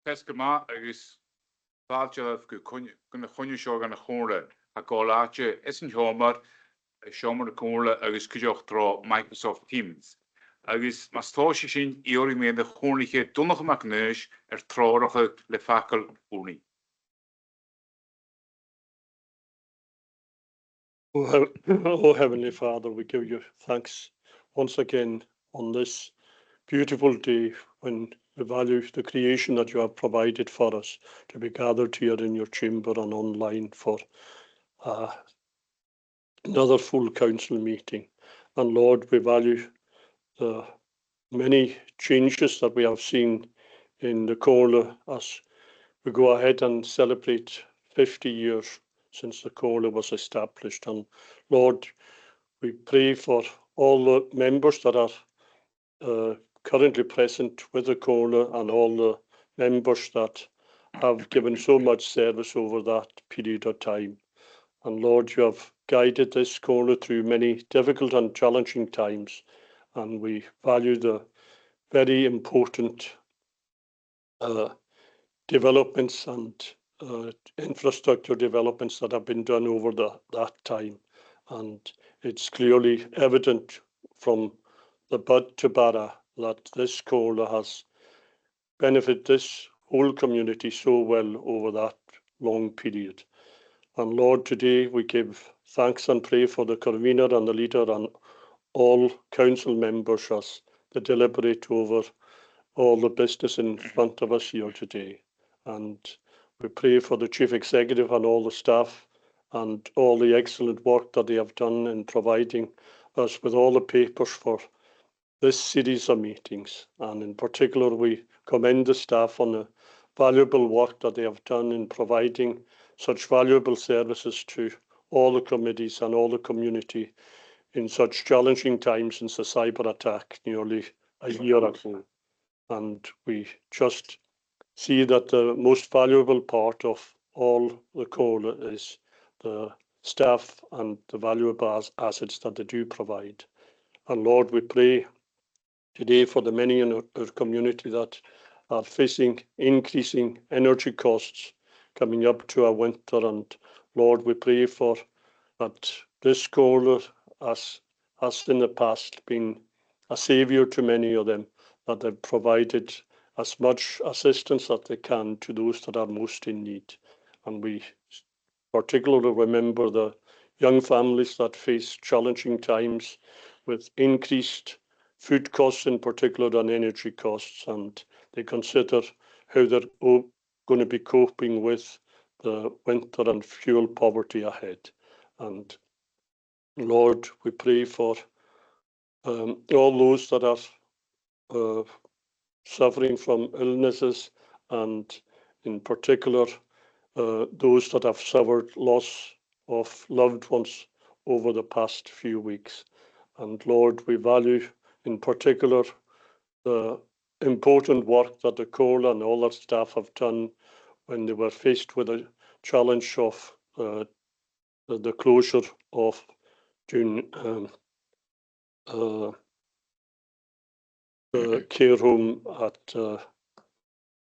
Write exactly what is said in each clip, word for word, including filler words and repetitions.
Feasgar math agus fàilte dhuibh gu coin-, gu na coinneasan seo dhan a' Chomhairle. Tha e a' gabhail àite san t-seòmar, seòmar na Comhairle agus cuideachd tro Microsoft Teams. Agus mus tòisich sinn, iarraidh mi air a' Chomhairliche Donnchadh MacAonghais air treòrachadh le facal ùrnaigh. Oh, heav-, oh, Heavenly Father, we give you thanks once again on this beautiful day when we value the creation that you have provided for us to be gathered here in your chamber and online for, uh, another full council meeting. And Lord, we value the many changes that we have seen in the Comhairle as we go ahead and celebrate fifty years since the Comhairle was established. And Lord, we pray for all the members that are, uh, currently present with the Comhairle and all the members that have given so much service over that period of time. And Lord, you have guided this Comhairle through many difficult and challenging times, and we value the very important, uh, developments and, uh, infrastructure developments that have been done over the, that time. And it's clearly evident from the bud to barra that this Comhairle has benefit this whole community so well over that long period. And Lord, today we give thanks and pray for the convener and the leader and all council members as they deliberate over all the business in front of us here today. And we pray for the chief executive and all the staff and all the excellent work that they have done in providing us with all the papers for this series of meetings, and in particular we commend the staff on the valuable work that they have done in providing such valuable services to all the committees and all the community in such challenging times since the cyber attack nearly a year ago. And we just see that the most valuable part of all the Comhairle is the staff and the valuable as-, assets that they do provide. And Lord, we pray today for the many in our, our community that are facing increasing energy costs coming up to our winter. And Lord, we pray for that this Comhairle, as, as in the past, been a saviour to many of them, that they've provided as much assistance that they can to those that are most in need. And we particularly remember the young families that face challenging times with increased food costs in particular and energy costs, and they consider how they're o-, gonna be coping with the winter and fuel poverty ahead. And Lord, we pray for, um, all those that are, uh, suffering from illnesses, and in particular, uh, those that have suffered loss of loved ones over the past few weeks. And Lord, we value in particular the important work that the Comhairle and all their staff have done when they were faced with the challenge of, uh, the, the closure of Dùn, um, uh, the care home at, uh,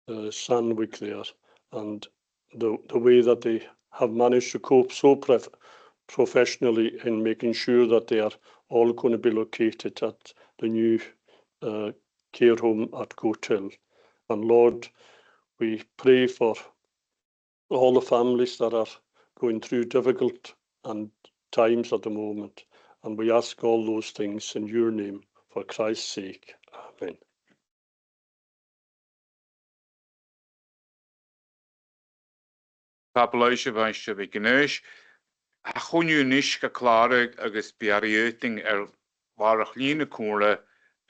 uh, Sandwick there, and the, the way that they have managed to cope so prof-, professionally in making sure that they are all gonna be located at the new, uh, care home at Goathill. And Lord, we pray for all the families that are going through difficult and times at the moment, and we ask all those things in your name, for Christ's sake. Amen. Tapadh leibhse, a Mhaighstir MhicAonghais. Tha a' choinneamh a-nis ga clàradh agus bidh e air fheuchainn air làrach-lìn na Comhairle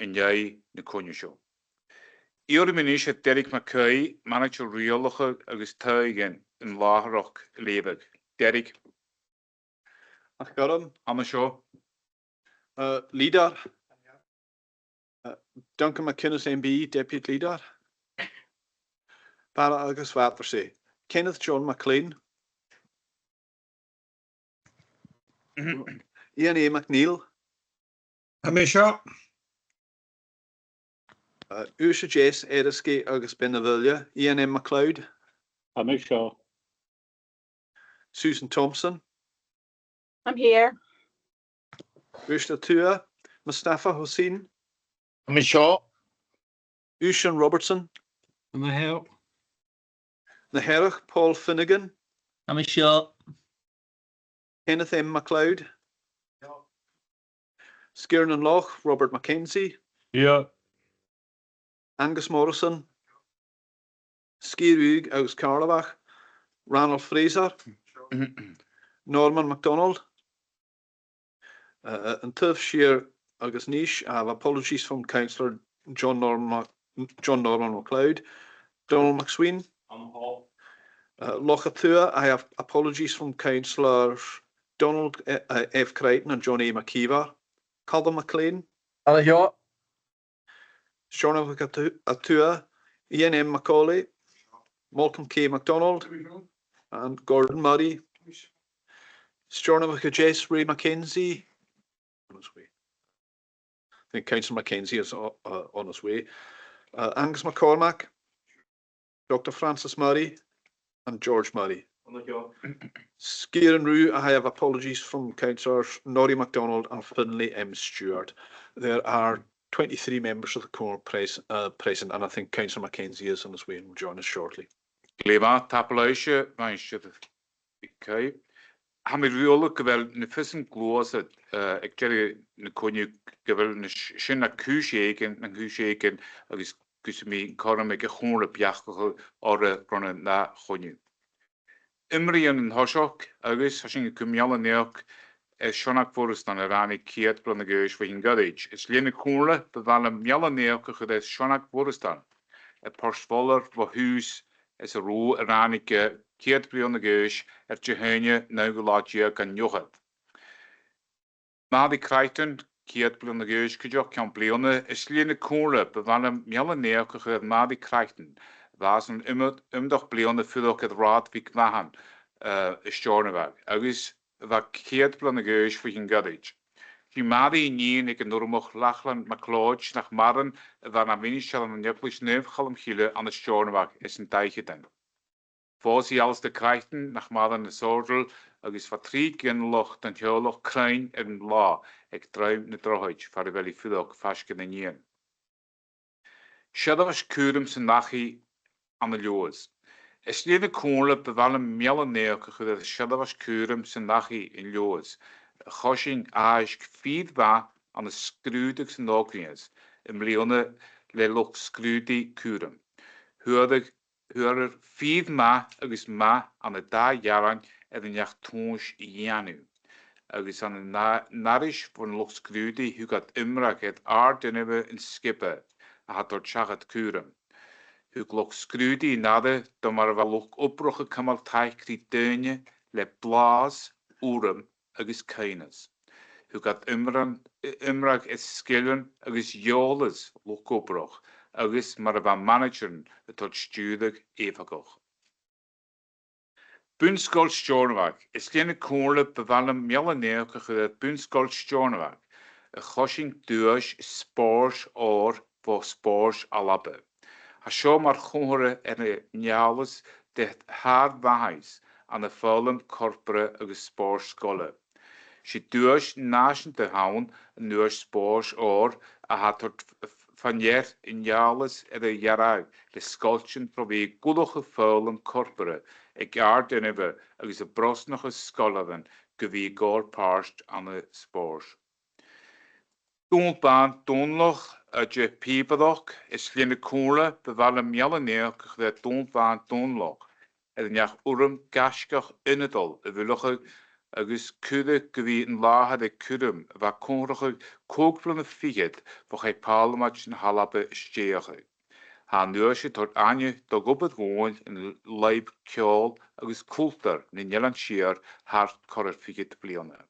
an dèidh na coinneimh seo. Iarraidh mi a-nis air Derek MacAoidh, Manaidsear Riaghlacha agus Taighean, an làthaireachd a leughadh. Derek. Math ur n-aire. An seo. Uh, Leader. Uh, Duncan MacInnes M P, Deputy Leader. Barra agus Bhatarsaigh. Kenneth John MacLean. Iain A MacNeil. Tha mi seo. Uh, Uibhist a Deas, Eriskay agus Beinn na Faoghla, Iain M MacLeod. Tha mi seo. Susan Thompson. I'm here. Uibhist a Tuath, Mustafa Hussain. Tha mi seo. Uisdean Robertson. Tha mi seo. Na Hearadh, Paul Finnegan. Tha mi seo. Kenneth M MacLeod. Sgìre nan Loch, Robert Mackenzie. Here. Angus Morrison. Sgìre Ùige agus Càrlabhagh, Ranald Fraser. Norman MacDonald. Uh, an Taobh Siar agus Nis, I have apologies from Councillor John Norman, John Norman MacLeod. Donald McSween. Uh, Loch a Tuath, I have apologies from Councillor Donald, uh, F Crichton and John A McKeever. Calum MacLean. Tha mi seo. Steòrnabhagh a Tu-, a Tuath, Iain M MacAulay, Malcolm K MacDonald, and Gordon Murray. Steòrnabhagh a Deas, Ray Mackenzie. On his way. I think Councillor Mackenzie is o-, uh, on his way. Uh, Angus MacCormack, Doctor Francis Murray and George Murray. Sgìre an Rubha, I have apologies from Councillors Norrie MacDonald and Finlay M Stewart. There are twenty-three members of the Comhairle pres-, uh, present, and I think Councillor Mackenzie is on his way and will join us shortly. Glè mhath, tapadh leibhse, Maighstir MacAoidh. Tha mi a' riaghladh gu bheil na fios gluasaid, eh, aig deireadh na coinneimh gu bheil na s-, sin na cùis èiginn, na cùis èiginn agus gus am bi cothrom aig a' Chomhairle beachdachadh orra ron an ath choinneamh. Iomraidhean an toiseach agus tha sinn a' cur meal-a-naidheachd air Seonag Mhoireasdan a ràinig ceud bliadhna a dh'aois bho chionn ghoirid. Is leth na Comhairle bu mhath leam meal-a-naidheachd a chur air Seonag Mhoireasdan, a' phort-bhoill bho thùs às an Rubha a ràinig e ceud bliadhna a dh'aois air Dihaoine naoidheamh latha deug an Iuchar. Màiri Crichton, ceud bliadhna a dh'aois cuideachd, ceann bliadhna. Is leth na Comhairle bu mhath leam meal-a-naidheachd a chur air Màiri Crichton, a bha san iomadach bliadhna a' fuireach air Rathad Mhic Mhathain, eh, i Steòrnabhagh, agus a bha ceud bliadhna a dh'aois bho chionn ghoirid. 'S i Màiri nighean aig an Urramach Lachlann MacLeòid nach maireann, a bha na mhinistear ann an Eaglais Naomh Chaluim Chille ann an Steòrnabhagh anns na daicheadan. Phòs i Alasdair Crichton nach maireann as ùr, agus bha trì ginealach den teaghlach cruinn air an là aig Druim na Drochaid far a bheil i a' fuireach faisg air a nighean. Seirbheis cùraim san dachaigh ann an Leòdhas. Is leth na Comhairle bu mhath leam meal-a-naidheachd a chur air seirbheis cùraim san dachaigh ann an Leòdhas, a choisinn aithisg fìor mhath ann an sgrùdadh san Ògras am-bliadhna le luchd-sgrùdaidh cùraim. Fhuaradh, fhuaradh fìor mhath agus math ann an dà earrainn air an neach-tomhais a dhèanamh. Agus ann an a-, an aithris bhon luchd-sgrùdaidh thug iad iomradh air àrd-inbhe an sgioba a tha a' toirt seachad cùraim. Thug luchd-sgrùdaidh an aire dom mar a bha luchd-obrach a' cumail taic ri daoine le blàths, urram agus caoimhneas. Thug iad iomran-, iomradh air sgilean agus eòlas luchd-obrach agus mar a bha manaidsearan a' toirt stiùireadh èifeachdach. Bun-sgoil Steòrnabhaigh. Is leth na Comhairle bu mhath leam meal-a-naidheachd a chur air Bun-sgoil Steòrnabhaigh, a choisinn duais spòrs òir bho Spòrs Alba. Tha seo mar chomharra air an eòlas de shàr-mhaitheas ann am foghlam corporra agus spòrs sgoile. 'S e duais nàiseanta a th' ann, an duais spòrs òir, a tha a' toirt f-, f-, fa-near an eòlas air a ghearradh le sgoiltean tro bhith ag ullachadh foghlam corporra aig àrd-inbhe agus a' brosnachadh sgoilearan gu bhith a' gabhail pàirt ann an spòrs. Dùn Bàn Dòmhnallach, a' dol a dh'obair. Is leth na Comhairle bu mhath leam meal-a-naidheachd a chur air Dùn Bàn Dòmhnallach, air an neach-urram gaisgeach ionadail a bhuileachadh agus cuireadh gu bhith an làthair aig cùram a bha a' comharrachadh còig bliadhna fichead bho chaidh Pàrlamaid na h-Alba a stèidheachadh. Tha an duais a' toirt aithne do dh'obair dhomhainn ann an lùib ceòl agus cultar nan Eilean Siar thar corra fichead bliadhna.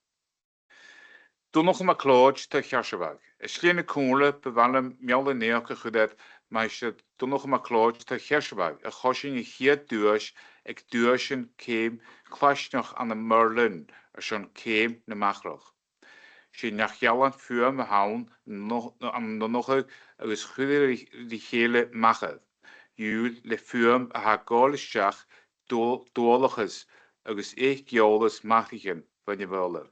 Donnchadh MacLeòid, Taigh Chearsaibhagh. Is leth na Comhairle bu mhath leam meal-a-naidheachd a chur air Maighstir Donnchadh MacLeòid, Taigh Chearsaibhagh, a choisinn a' chiad duais aig Duaisean Ceum Claisneachd ann am Berlin airson ceum na machrach. 'S e neach-ealain fuaim a th' ann an no-, an donnachadh agus chuir e ri, ri chèile m' achair, dhiubh le fuaim a tha a' gabhail a-steach dua-, dualchas agus eich-eòlas mathraichean Bheinn na Faoghla.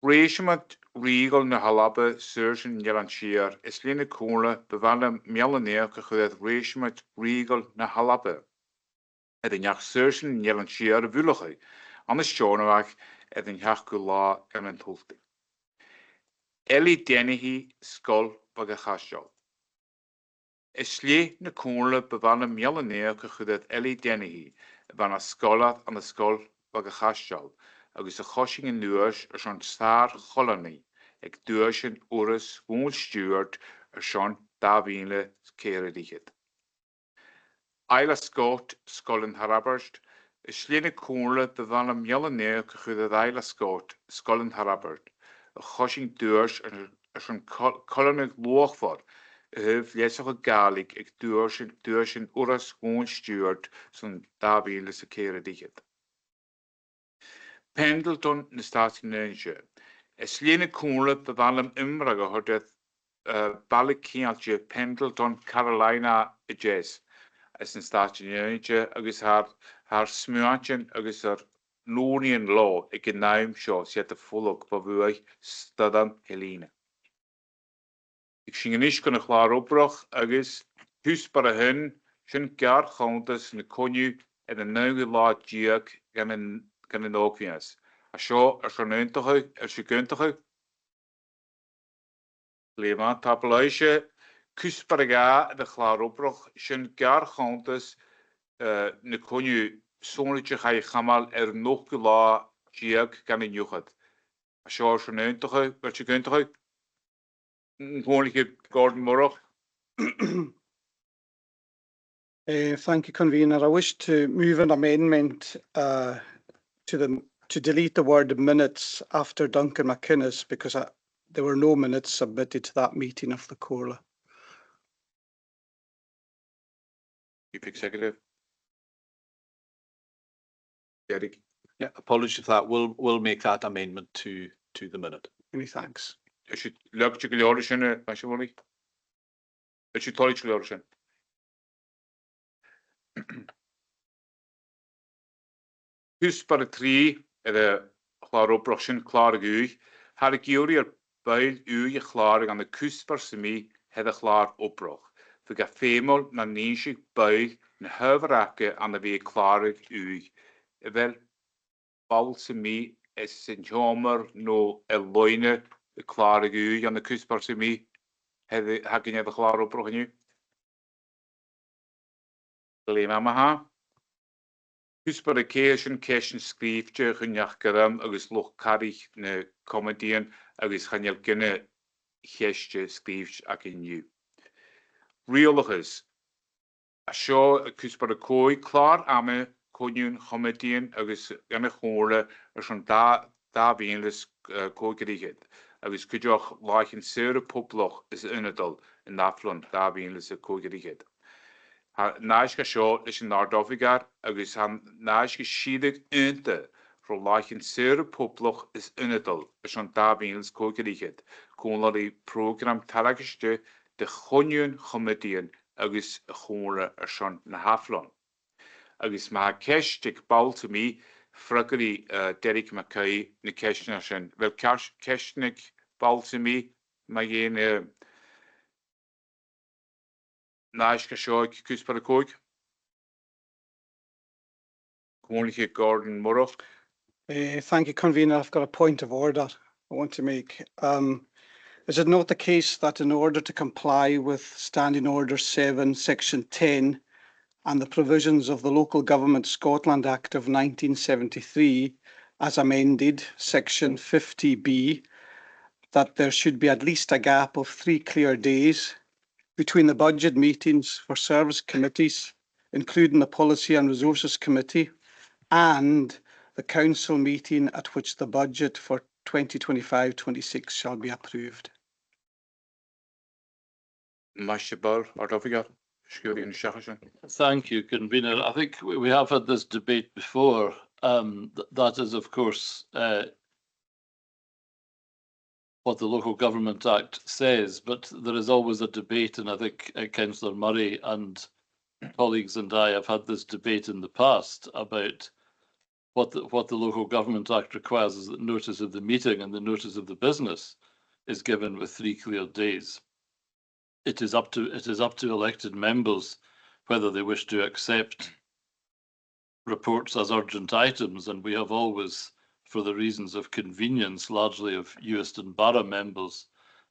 Rèisimeid rìoghail na h-Alba, saorsa nan Eilean Siar, is linn a' Chomhairle bu mhath leam meal-a-naidheachd a chur air rèisimeid rìoghail na h-Alba, air an neach saorsa nan Eilean Siar a bhuileachadh ann an Steòrnabhagh air an t-seachdamh latha dhen t-Sultain. Ellie Dennehy, Sgoil Bhog a' Chaisteil. Is linn a' Chomhairle bu mhath leam meal-a-naidheachd a chur air Ellie Dennehy, a bha na sgoilear ann an Sgoil Bhog a' Chaisteil, agus a choisinn a-nuas airson sàr-choileanadh aig duaisean Urras Dhùghaill Stiùbhart airson dà mhìle 's a ceithir air fhichead. Isla Scott, Sgoil an Tairbeart. Is linn a' Chomhairle bu mhath leam meal-a-naidheachd a chur air Isla Scott, Sgoil an Tairbeart, a choisinn duais air, airson col-, coileanadh luachmhor a thaobh leasachadh Gàidhlig aig duaisean, duaisean Urras Dhùghaill Stiùbhart son dà mhìle 's a ceithir air fhichead. Pendleton, na Stàitean Aonaichte. Is linn a' Chomhairle bu mhath leam iomradh a thoirt air, eh, baile ceangailte Pendleton, Carolina a Deas, anns na Stàitean Aonaichte, agus tha, tha ar smuaintean agus ar n-ùrnaighean leotha aig an àm seo, 's iad a' fulang bho bhuaidh Stoirm Helene. Thig sinn a-nis gun a' chlàr-obrach agus cuspair a h-aon, sin geàrr-chunntas na coinneimh air an naoidheamh là deug dhen an, dhen an Ògmhios. A seo airson aontachadh, air sibh ag aontachadh? Glè mhath, tapadh leibhse. Cuspair a dhà air a' chlàr-obrach, sin geàrr-chunntas, eh, na coinneimh sònraichte a chaidh a chumail air an ochdamh là deug dhen an Iuchar. A seo airson aontachadh, air sibh ag aontachadh? An Comhairliche Gordon Murrough. Eh, thank you, Convener. I wish to move an amendment, uh, to the, to delete the word minutes after Duncan McInnes, because I, there were no minutes submitted to that meeting of the Comhairle. Chief Executive. Derek. Yeah, apologies for that. We'll, we'll make that amendment to, to the minute. Many thanks. Is sibh toilichte gu leòr leis sin, eh, Maoiseach Murray? Is sibh toilichte gu leòr leis sin? Cuspair a trì air a' chlàr-obrach, sin clàradh ùidh. Thathar ag iarraidh air buill ùidh a chlàradh ann an cuspair sam bith air a' chlàr-obrach. Bhiodh e feumail nan innsibh buill na h-adhbhar aca ann a bhith a' clàradh ùidh. A bheil ball sam bith anns an t-seòmar no air loidhne a' clàradh ùidh ann an cuspair sam bith a th' againn air a' chlàr-obrach an-diugh? Glè mhath ma-thà. Cuspair a ceithir, sin ceistean sgrìobhte a chur an neach gorm agus luchd-cathrach na comataidhean agus chan eil gin de cheist sgrìobhte againn an-diugh. Riaghlachas. A seo cuspair a còig, clàr-ama coinneamhan chomataidhean agus dhen a' Chomhairle airson dà, dà mhìle 's, eh, còig air fhichead, agus cuideachd làithean saora poblach is ionadail an ath-bhliadhna, dà mhìle 's a còig air fhichead. Tha an aithisg a seo leis an Àrd-Oifigear agus tha an aithisg a' sireadh aonta ro làithean saora poblach is ionadail airson dà mhìle 's a còig air fhichead, còmhla ri prògram taileagaiste de choinneamhan chomataidhean agus a' Chomhairle airson na h-ath-bhliadhna. Agus ma tha ceist aig ball sam bith, freagairidh, eh, Derek MacAoidh na ceistean sin. A bheil ceis-, ceistean aig ball sam bith mu dheidhinn, eh, an aithisg a seo aig cuspair a còig? Comhairliche Gordon Murrough. Eh, thank you, Convener. I've got a point of order I want to make. Um, is it not the case that in order to comply with Standing Order seven, Section ten, and the provisions of the Local Government Scotland Act of nineteen seventy-three, as amended, Section fifty B, that there should be at least a gap of three clear days between the budget meetings for service committees, including the Policy and Resources Committee, and the council meeting at which the budget for twenty twenty-five twenty-six shall be approved? Maoiseach Ball, Àrd-Oifigear, sguir an seachas sin. Thank you, Convener. I think we, we have had this debate before. Um, th-, that is, of course, uh, what the Local Government Act says, but there is always a debate, and I think, uh, Councillor Murray and colleagues and I have had this debate in the past about what the, what the Local Government Act requires is that notice of the meeting and the notice of the business is given with three clear days. It is up to, it is up to elected members whether they wish to accept reports as urgent items, and we have always, for the reasons of convenience, largely of Uist and Barra members,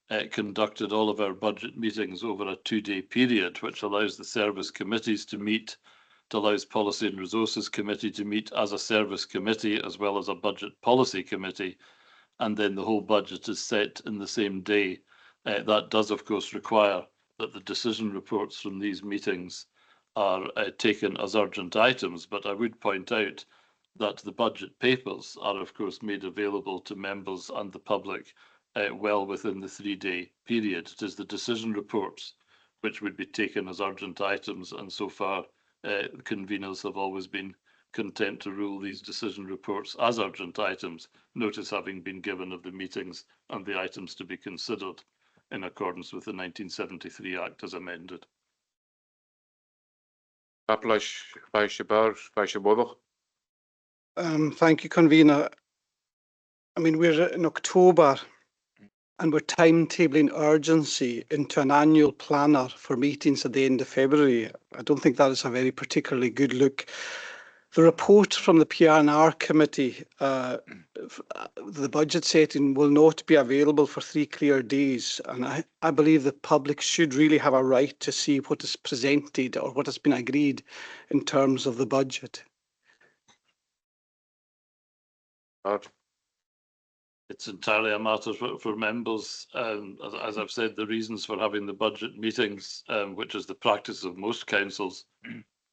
uh, conducted all of our budget meetings over a two-day period, which allows the service committees to meet, it allows Policy and Resources Committee to meet as a service committee as well as a budget policy committee, and then the whole budget is set in the same day. Uh, that does, of course, require that the decision reports from these meetings are, uh, taken as urgent items, but I would point out that the budget papers are, of course, made available to members and the public, uh, well within the three-day period. It is the decision reports which would be taken as urgent items, and so far, uh, conveners have always been content to rule these decision reports as urgent items, notice having been given of the meetings and the items to be considered in accordance with the nineteen seventy-three Act as amended. Tapadh leibh, Taoiseach Barr, Taoiseach Murray. Um, thank you, Convener. I mean, we're in October and we're timetabling urgency into an annual planner for meetings at the end of February. I don't think that is a very particularly good look. The report from the P R and R committee, uh, f-, uh, the budget setting will not be available for three clear days, and I, I believe the public should really have a right to see what is presented or what has been agreed in terms of the budget. It's entirely a matter for, for members. Um, as, as I've said, the reasons for having the budget meetings, um, which is the practice of most councils,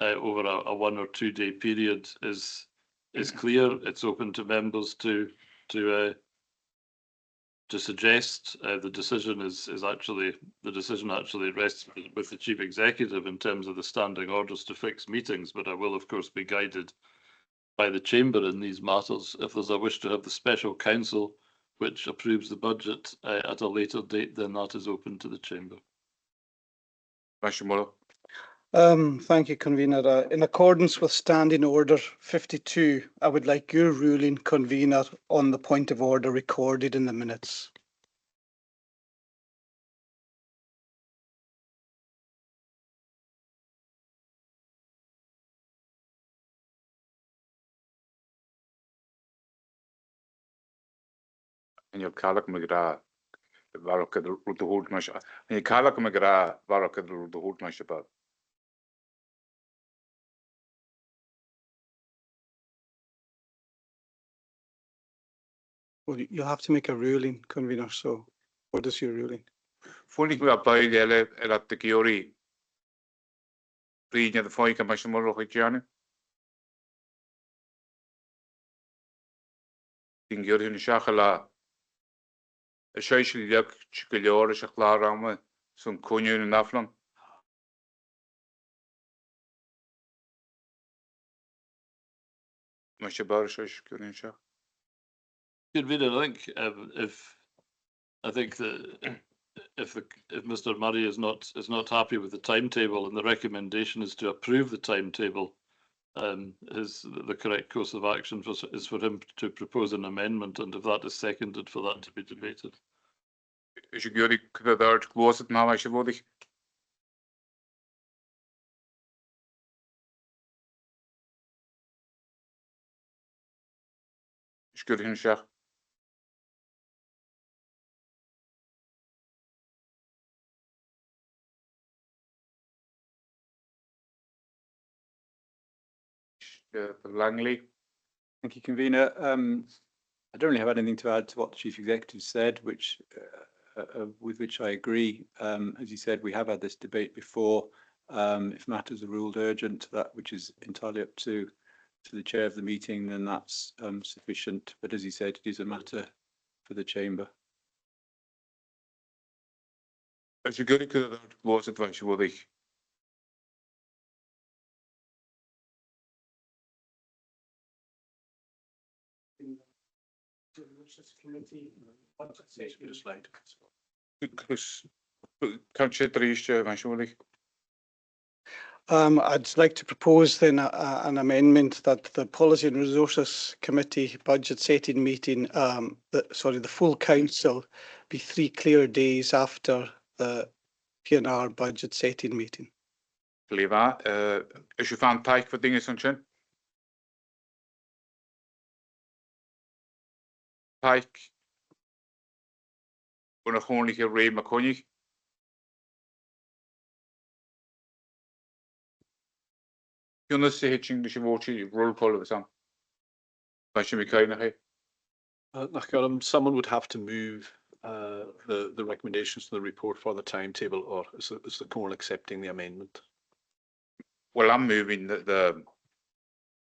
uh, over a, a one or two day period, is, is clear. It's open to members to, to, uh, to suggest. Uh, the decision is, is actually, the decision actually rests with, with the Chief Executive in terms of the standing orders to fix meetings, but I will, of course, be guided by the Chamber in these matters. If there's a wish to have the special council which approves the budget, uh, at a later date, then that is open to the Chamber. Taoiseach Murray. Um, thank you, Convener. Uh, in accordance with Standing Order fifty-two, I would like your ruling, Convener, on the point of order recorded in the minutes. Chan eil càil agam ag ràdh a bharrachd air an rud a thuirt, Taoiseach. Chan eil càil agam ag ràdh a bharrachd air an rud a thuirt, Taoiseach. Well, you, you'll have to make a ruling, Convener, so what is your ruling? Feumaidh mi a' bhith eile, eile ag iarraidh bruidhinn air a' phoit, Taoiseach Murray, a' dèanamh. Dìreach an seachd latha. Is e seo leagtha gu leòr leis a' chlàr-ama son coinneamh nan aifreann. Taoiseach Barr, is e seo an seachd. Good reader, I think, um, if, I think that if the, if Mister Murray is not, is not happy with the timetable and the recommendation is to approve the timetable, um, his, the correct course of action for, is for him to propose an amendment, and if that is seconded, for that to be debated. Is e ag iarraidh cuideachd a thoirt gu gluasad, Taoiseach Murray? Is gur hin seach. Uh, Langley. Thank you, Convener. Um, I don't really have anything to add to what the Chief Executive said, which, uh, uh, uh, with which I agree. Um, as you said, we have had this debate before. Um, if matters are ruled urgent, that which is entirely up to, to the chair of the meeting, then that's, um, sufficient. But as you said, it is a matter for the chamber. Is e ag iarraidh cuideachd a thoirt gu gluasad, Taoiseach Murray? Chris, can I say three, Chair, if I may? Um, I'd like to propose then a, a, an amendment that the Policy and Resources Committee budget setting meeting, um, the, sorry, the full council be three clear days after the P and R budget setting meeting. Glè mhath, eh, a bheil sibh a' faireachdainn gu bheil duine airson sin? Taic bhon a' Chomhairliche Ray MacCoinnich. Fiù 's a thèid sinn leis a' bhòt, roll call a bhios ann. Bha sin mi cuimhneachadh. Uh, nach gabh, um, someone would have to move, uh, the, the recommendations to the report for the timetable, or is the, is the Comhairle accepting the amendment? Well, I'm moving the, the,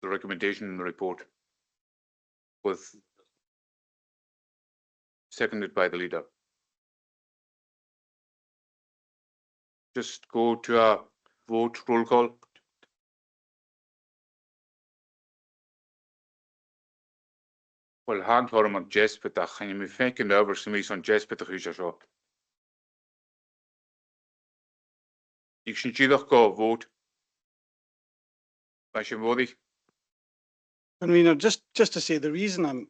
the recommendation in the report with, seconded by the leader. Just go to a vote, roll call. Well, tha an cothrom ann deasbad, ach chan eil mi a' faicinn adhbhar sam bith son deasbad a chur air seo. Thig sinn dìreach gu vote. Bha sin mòr. Convener, just, just to say, the reason I'm,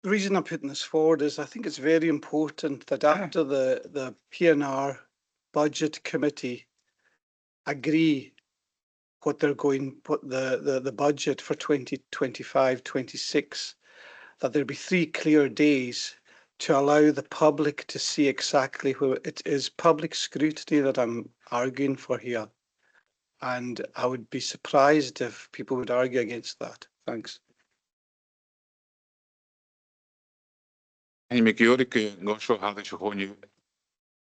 the reason I'm putting this forward is I think it's very important that after the, the P and R budget committee agree what they're going, what the, the, the budget for twenty twenty-five twenty-six, that there be three clear days to allow the public to see exactly where it is public scrutiny that I'm arguing for here. And I would be surprised if people would argue against that. Thanks. Chan eil mi ag iarraidh gun seo thairis a' choinneamh.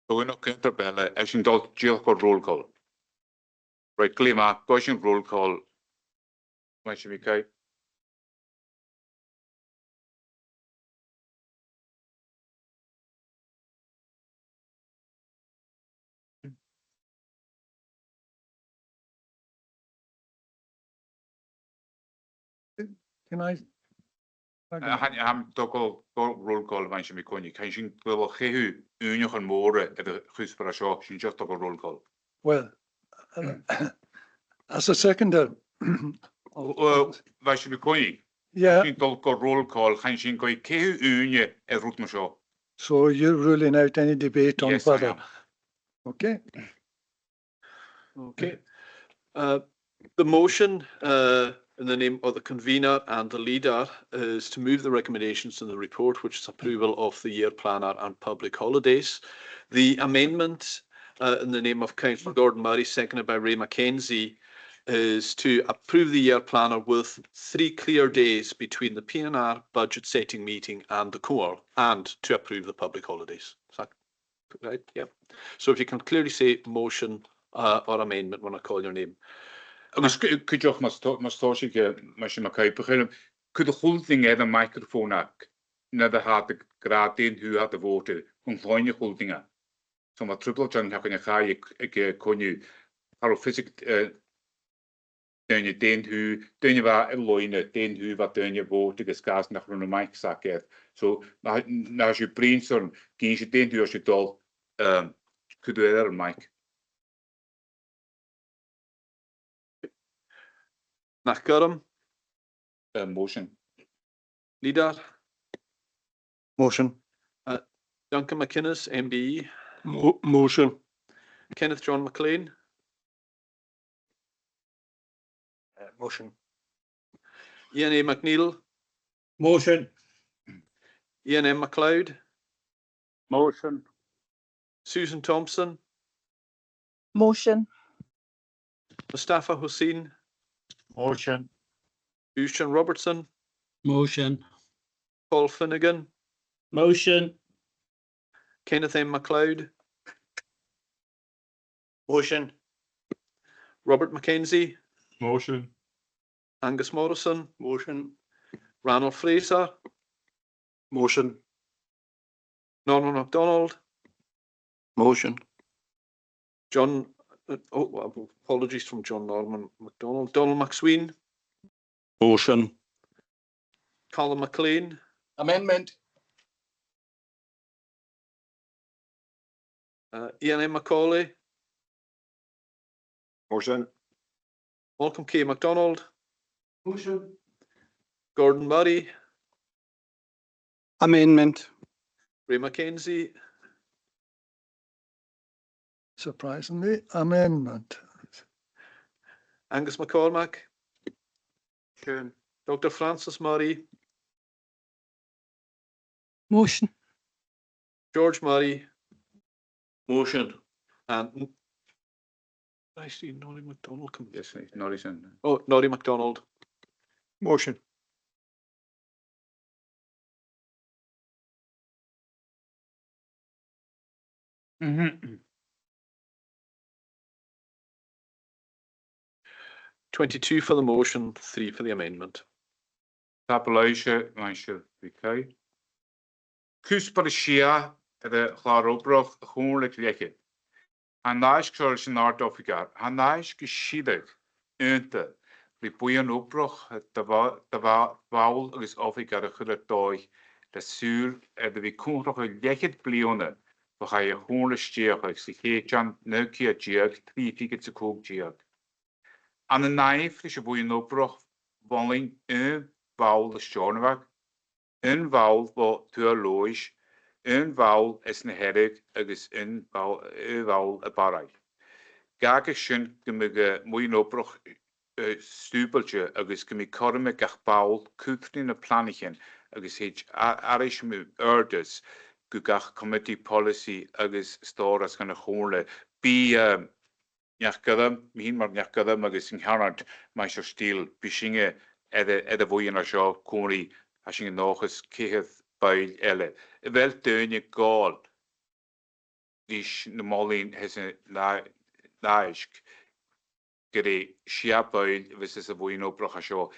Tha cuimhne agam air ball, tha sinn a' dol dìreach gu roll call. Right, glè mhath, gabhaidh sinn roll call. Mar sin, mi cai. Can I? Uh, chan, chan eil mi a' dol gu, gu roll call, bha sin mi cuimhneachadh. Chan eil sinn a' dol a chaitheamh ùine mhòr air a' chuspair seo, sinn dìreach a' dol gu roll call. Well, as a seconder, uh, bha sin mi cuimhneachadh. Yeah. Sinn a' dol gu roll call, chan eil sinn a' dol a chaitheamh ùine air rud mar seo. So you're ruling out any debate on further? Yes, I am. Okay. Okay. Uh, the motion, uh, in the name of the convener and the leader is to move the recommendations in the report, which is approval of the year planner and public holidays. The amendment, uh, in the name of Councillor Gordon Murray, seconded by Ray Mackenzie, is to approve the year planner with three clear days between the P and R budget setting meeting and the Comhairle, and to approve the public holidays. Is that Right, yeah. So if you can clearly say motion, uh, or amendment when I call your name. Agus cu-, cuideachd, mas tò-, mas tòisich, eh, mas e mo chuimhne, cuir a h-uile duine air a' mhicreafòn aca, nuair a tha iad ag ràdh dè an taobh a tha iad a' bhòtadh, gun cluinn a h-uile duine. So ma tha trioblaid ann, tha cuimhne aca aig, aig, eh, coinneamh, tha fios aig, eh, daoine dè an taobh, daoine a bha air loidhne, dè an taobh a bha daoine a' bhòtadh agus càit nach robh na mics aca. So, ma, ma tha sibh a' bruidhinn son, ag innse dè an taobh a tha sibh a' dol, um, cuir thu air am mic. Nach gabh? Uh, motion. Leader? Motion. Uh, Duncan McInnes, M B E. Mo-, motion. Kenneth John MacLean. Uh, motion. Iain A. MacNeil. Motion. Iain M. MacLeod. Motion. Susan Thompson. Motion. Mustafa Hussain. Motion. Uisdean Robertson. Motion. Paul Finnegan. Motion. Kenneth M. MacLeod. Motion. Robert Mackenzie. Motion. Angus Morrison. Motion. Ranald Fraser. Motion. Norman MacDonald. Motion. John, uh, oh, well, apologies from John Norman MacDonald. Donald MacSween. Motion. Calum MacLean. Amendment. Uh, Iain M MacAulay. Motion. Malcolm K MacDonald. Motion. Gordon Murray. Amendment. Ray Mackenzie. Surprisingly, amendment. Angus McCormack. Motion. Doctor Francis Murray. Motion. George Murray. Motion. And N-, I see Norrie MacDonald come. Yes, Norrie's in. Oh, Norrie MacDonald. Motion. Twenty-two for the motion, three for the amendment. Tapadh leibhse, Maighstir MacAoidh. Cuspair a sia air a' chlàr-obrach, a' Chomhairle aig Leicead. Tha an aithisg seo leis an Àrd-Oifigear, tha an aithisg gu sireadh aonta ri buidheann-obrach do bha-, do bha-, bhall agus oifigear a chur air dòigh le sùil air a bhith còmhdachadh leth-cheud bliadhna bho chaidh a' Chomhairle a stèidheachadh sa Chèitean naoi ceud deug, trì fichead 's a còig deug. Ann an aimhir ris a' bhuidheann-obrach, mholainn aon bhall à Steòrnabhagh, aon bhall bho Tuath Leòdhais, aon bhall às na Hearadh agus aon bhall, aon bhall à Barraigh. Dh'fhàgas sin gum biodh, eh, buidheann-obrach, eh, stùbailte agus gum bi cothrom aig gach ball cur ri na planaichean agus thèid a-, aithris mu adhartas gu gach comataidh poileasaidh agus stòras dhan a' Chomhairle. Bidh, eh, neach-gairm, mi fhìn mar neach-gairm agus an ceannard, Maighstir Steele, bidh sinne air a', air a' bhuidheann a seo còmhla ri, tha sinn an dòchas, ceithir buill eile. A bheil daoine a' gabhail ris na molaidhean às an a-, aithisg gur e sia buill a bhios sa bhuidheann-obrach a seo?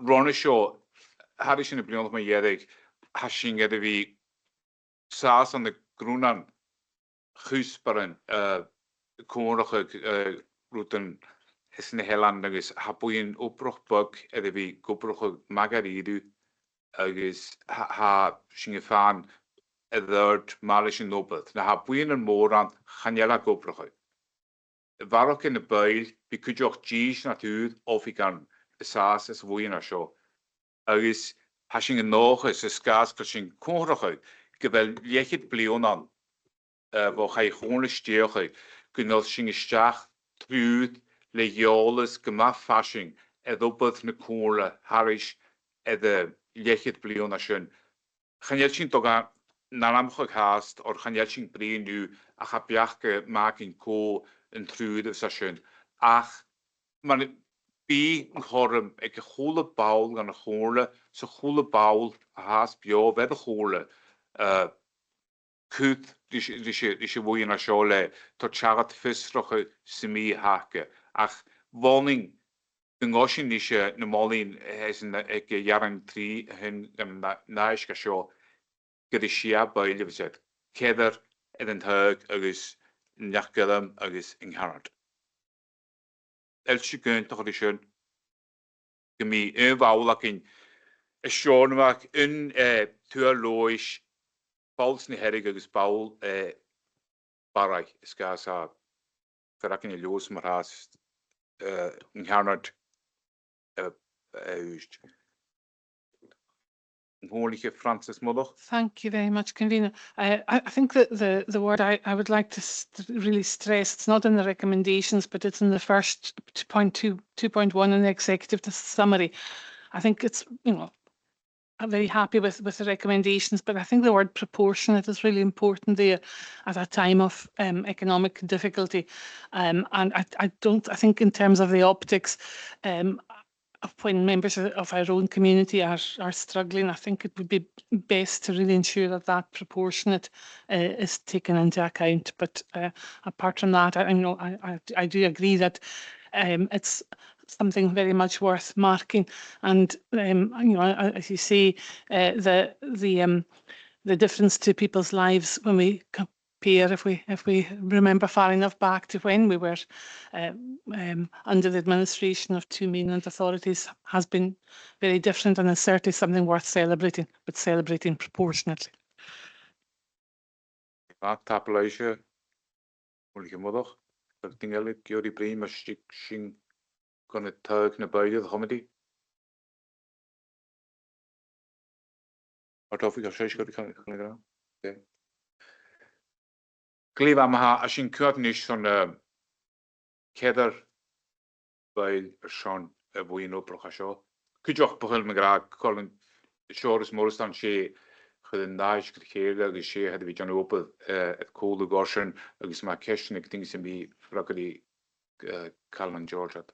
Ron a seo, thairis air na bliadhnaichean mu dheireadh, tha sinn air a bhith sàs ann an grunnan chuspairean, eh, còmhdachadh, eh, rudan às na h-eileanan agus tha buidheann-obrach beag air a bhith ag obrachadh math dha-rìribh agus tha, tha sinn a' faighinn air adhart math leis an obair. Nuair a tha buidheannan mòr ann, chan eil e ag obrachadh. A bharrachd air na buill, bidh cuideachd dithis no triùir oifigearan an sàs sa bhuidheann a seo. Agus tha sinn an dòchas, air sgàth 's gu bheil sinn a' còmhdachadh gu bheil leth-cheud bliadhna ann, eh, bho chaidh a' Chomhairle a stèidheachadh, gun toir sinn a-steach triùir le eòlas gu math farsaing air obair na Comhairle thairis air an leth-cheud bliadhna sin. Chan eil sinn a' dol gan ainmeachadh fhathast, oir chan eil sinn a' bruidhinn an-diugh ach a' beachdachadh mu dheidhinn cò an triùir a bhios sin. Ach mar a bha an cothrom aig a h-uile ball dhen a' Chomhairle, 's a h-uile ball a tha às beò bheir a' Chomhairle, eh, cur ris, ris, ris a' bhuidheann a seo le toirt seachad fiosrachadh sam bith a th' aca. Ach mholainn gun gabh sinn ris, eh, na molaidhean, eh, às an, aig, eh, earrann trì a th' ann an, an, an aithisg a seo, gur e sia buill a bhios air, ceathrar air an taghadh agus neach-gairm agus an ceannard. A bheil sibh ag aontachadh ri sin? Gum bi aon bhall againn à Steòrnabhagh, aon, eh, Tuath Leòdhais, ball às na Hearadh agus ball, eh, Barraigh, air sgàth 's gu bheil fear againn à Leòdhas mar-thà, eh, an ceannard, eh, eh, ùist. An Comhairliche Frances Mullach. Thank you very much, Convener. Uh, I, I think that the, the word I, I would like to st-, really stress, it's not in the recommendations, but it's in the first t-, point two, two point one in the executive summary. I think it's, you know, I'm very happy with, with the recommendations, but I think the word proportionate is really important there at a time of, um, economic difficulty. Um, and I, I don't, I think in terms of the optics, um, of when members of, of our own community are, are struggling, I think it would be best to really ensure that that proportionate, uh, is taken into account. But, uh, apart from that, I, I know I, I, I do agree that, um, it's something very much worth marking. And, um, you know, a-, as you say, uh, the, the, um, the difference to people's lives when we co-, compare, if we, if we remember far enough back to when we were, uh, um, under the administration of two mainland authorities, has been very different and is certainly something worth celebrating, but celebrating proportionately. Tapadh leibhse. Comhairliche Muileach. Agus duine eile ag iarraidh bruidhinn mus tig sinn gun taghadh na buill a chomataidh. Ar toifigeach seo, seo, seo, seo, seo. Glè mhath, ma-thà, tha sinn a' coimhead a-nis airson, eh, ceithir buill airson a' bhuidheann-obrach seo. Cuideachd, bu chaomh leam a ràdh, Colin, Seòras Moireasdan, 's e a chuir an aithisg ri chèile agus 's e a tha air a bhith a' dèanamh obair, eh, air cùl a' ghoirt sin, agus ma tha ceistean aig duine sam bith, freagairidh, eh, Calum George iad.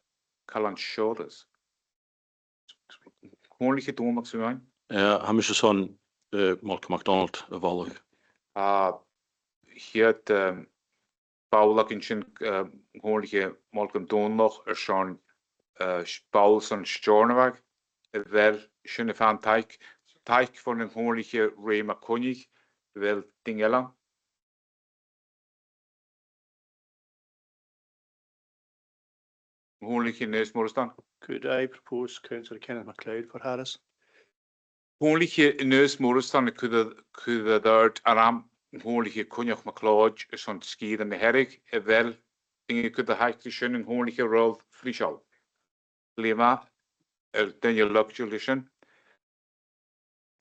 Calum Seòras. Comhairliche Dòmhnall MacSuain. Eh, tha mise airson, eh, Malcolm MacDonald a mholadh. A' chiad, ehm, ball againn sin, eh, Comhairliche Malcolm Dòmhnallach airson, eh, s-, ball son Steòrnabhagh. A bheil sin a' faighinn taic? Taic bhon a' Chomhairliche Ray MacCoinnich. A bheil duine eile ann? Comhairliche Aonghas Moireasdan. Could I propose Councillor Kenneth MacLeod for Harris? Comhairliche Aonghas Moireasdan a' cur, cur air adhart ainm Comhairliche Coinneach MacLeòid airson sgìre na Hearadh. A bheil duine a' cur taic ri sin? An Comhairliche Raghnall Friseal. Glè mhath, a bheil duine eile a' cur taic ri sin?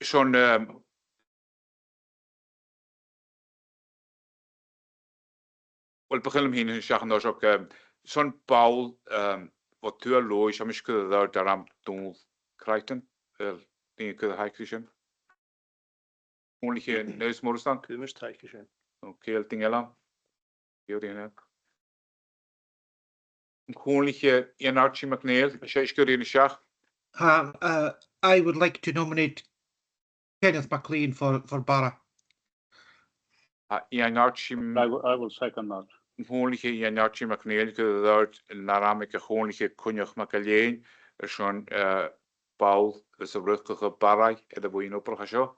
Son, ehm, uill, bu chaomh leam fhìn a thighinn a-steach an toiseach, ehm, son ball, ehm, bho tuath Leòdhais, tha mise a' cur air adhart ainm Dòmhnall Crichton, a bheil duine a' cur taic ri sin? Comhairliche Aonghas Moireasdan. Cuiridh mise taic ri sin. Ok, a bheil duine eile ann? An Comhairliche Iain Archie MacNèill, sibh a' sguir fhèin a-steach. Tha, uh, I would like to nominate Kenneth MacLean for, for Barra. Tha Iain Archie... I will, I will second that. An Comhairliche Iain Archie MacNèill a' cur air adhart ainm a' Chomhairliche Coinneach MacIllEathain airson, eh, ball a bhios a' riochdachadh Barraigh air a' bhuidheann-obrach seo.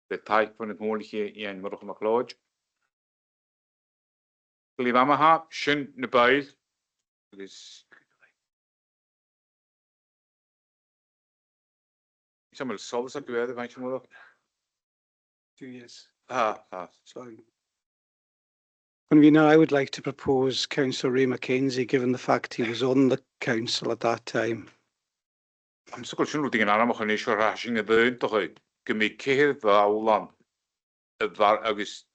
Le taic bhon a' Chomhairliche Iain Murchadh MacLeòid. Glè mhath ma-thà, sin na buill. Agus is e, a bheil solas agaibh air a bhith a' faicinn? Two years. Ah, ah. Sorry. Convener, I would like to propose Councillor Ray Mackenzie, given the fact he was on the council at that time. Tha mi a' smaoineachadh gu bheil sin rudeigin ainmeachadh a-nis, oir tha sinn ag aontachadh gum bi ceithir bhall ann, a Bharraigh agus,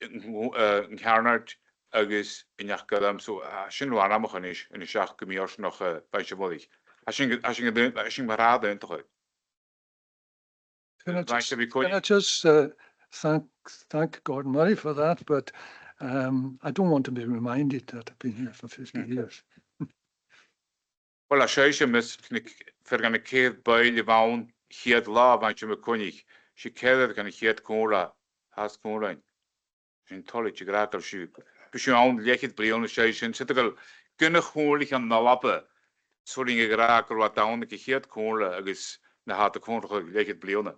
eh, an Cearnag agus an Neach Gorm. So, tha sin ro ainmeachadh a-nis, a-nis ach gum bi oisean a' faicinn a' bhuaidh. Tha sinn, tha sinn ag aon-, tha sinn mar-thà ag aontachadh. Can I just, can I just, uh, thank, thank Gordon Murray for that, but, um, I don't want to be reminded that I've been here for fifty years. Uill, tha sibhse, Miss, fear gun a' chiad bhuill a bh' ann a' chiad latha, bha sibh a' coinneachadh. 'S e ceathrar gun a' chiad chomhairle, tha sibh còmhla rinn. Sin toilichte gu dearbh, sibh, bha sibh ann leth-cheud bliadhna, 's e sin, 's e gu bheil gun a' chomhairliche ann an Alba, 's urrainn a ràdh gun robh iad ann aig a' chiad chomhairle agus na tha iad a' comharrachadh leth-cheud bliadhna.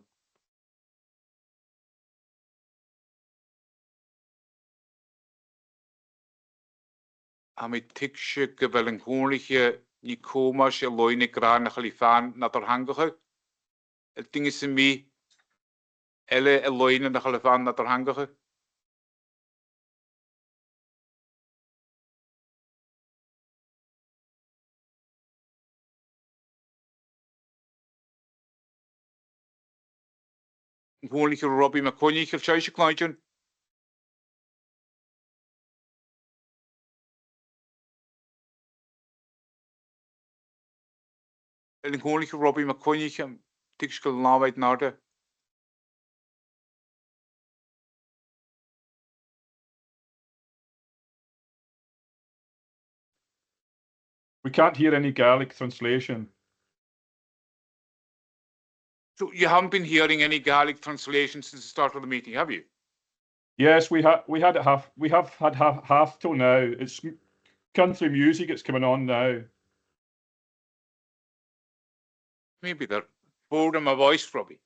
Tha mi a' tuigsinn gu bheil an Comhairliche NicThòmais air loidhne ag ràdh nach eil i a' faighinn an eadar-theangachadh. A bheil duine sam bith eile air loidhne nach eil a' faighinn an eadar-theangachadh? An Comhairliche Robbie MacCoinnich, a bheil sibhse a' cluinntinn? A bheil an Comhairliche Robbie MacCoinnich, um, a' tuigsinn gu bheil an làmh aige an-àirde? We can't hear any Gaelic translation. So you haven't been hearing any Gaelic translation since the start of the meeting, have you? Yes, we ha-, we had it half, we have had half, half till now. It's m-, country music, it's coming on now. Maybe they're bored of my voice, Robbie.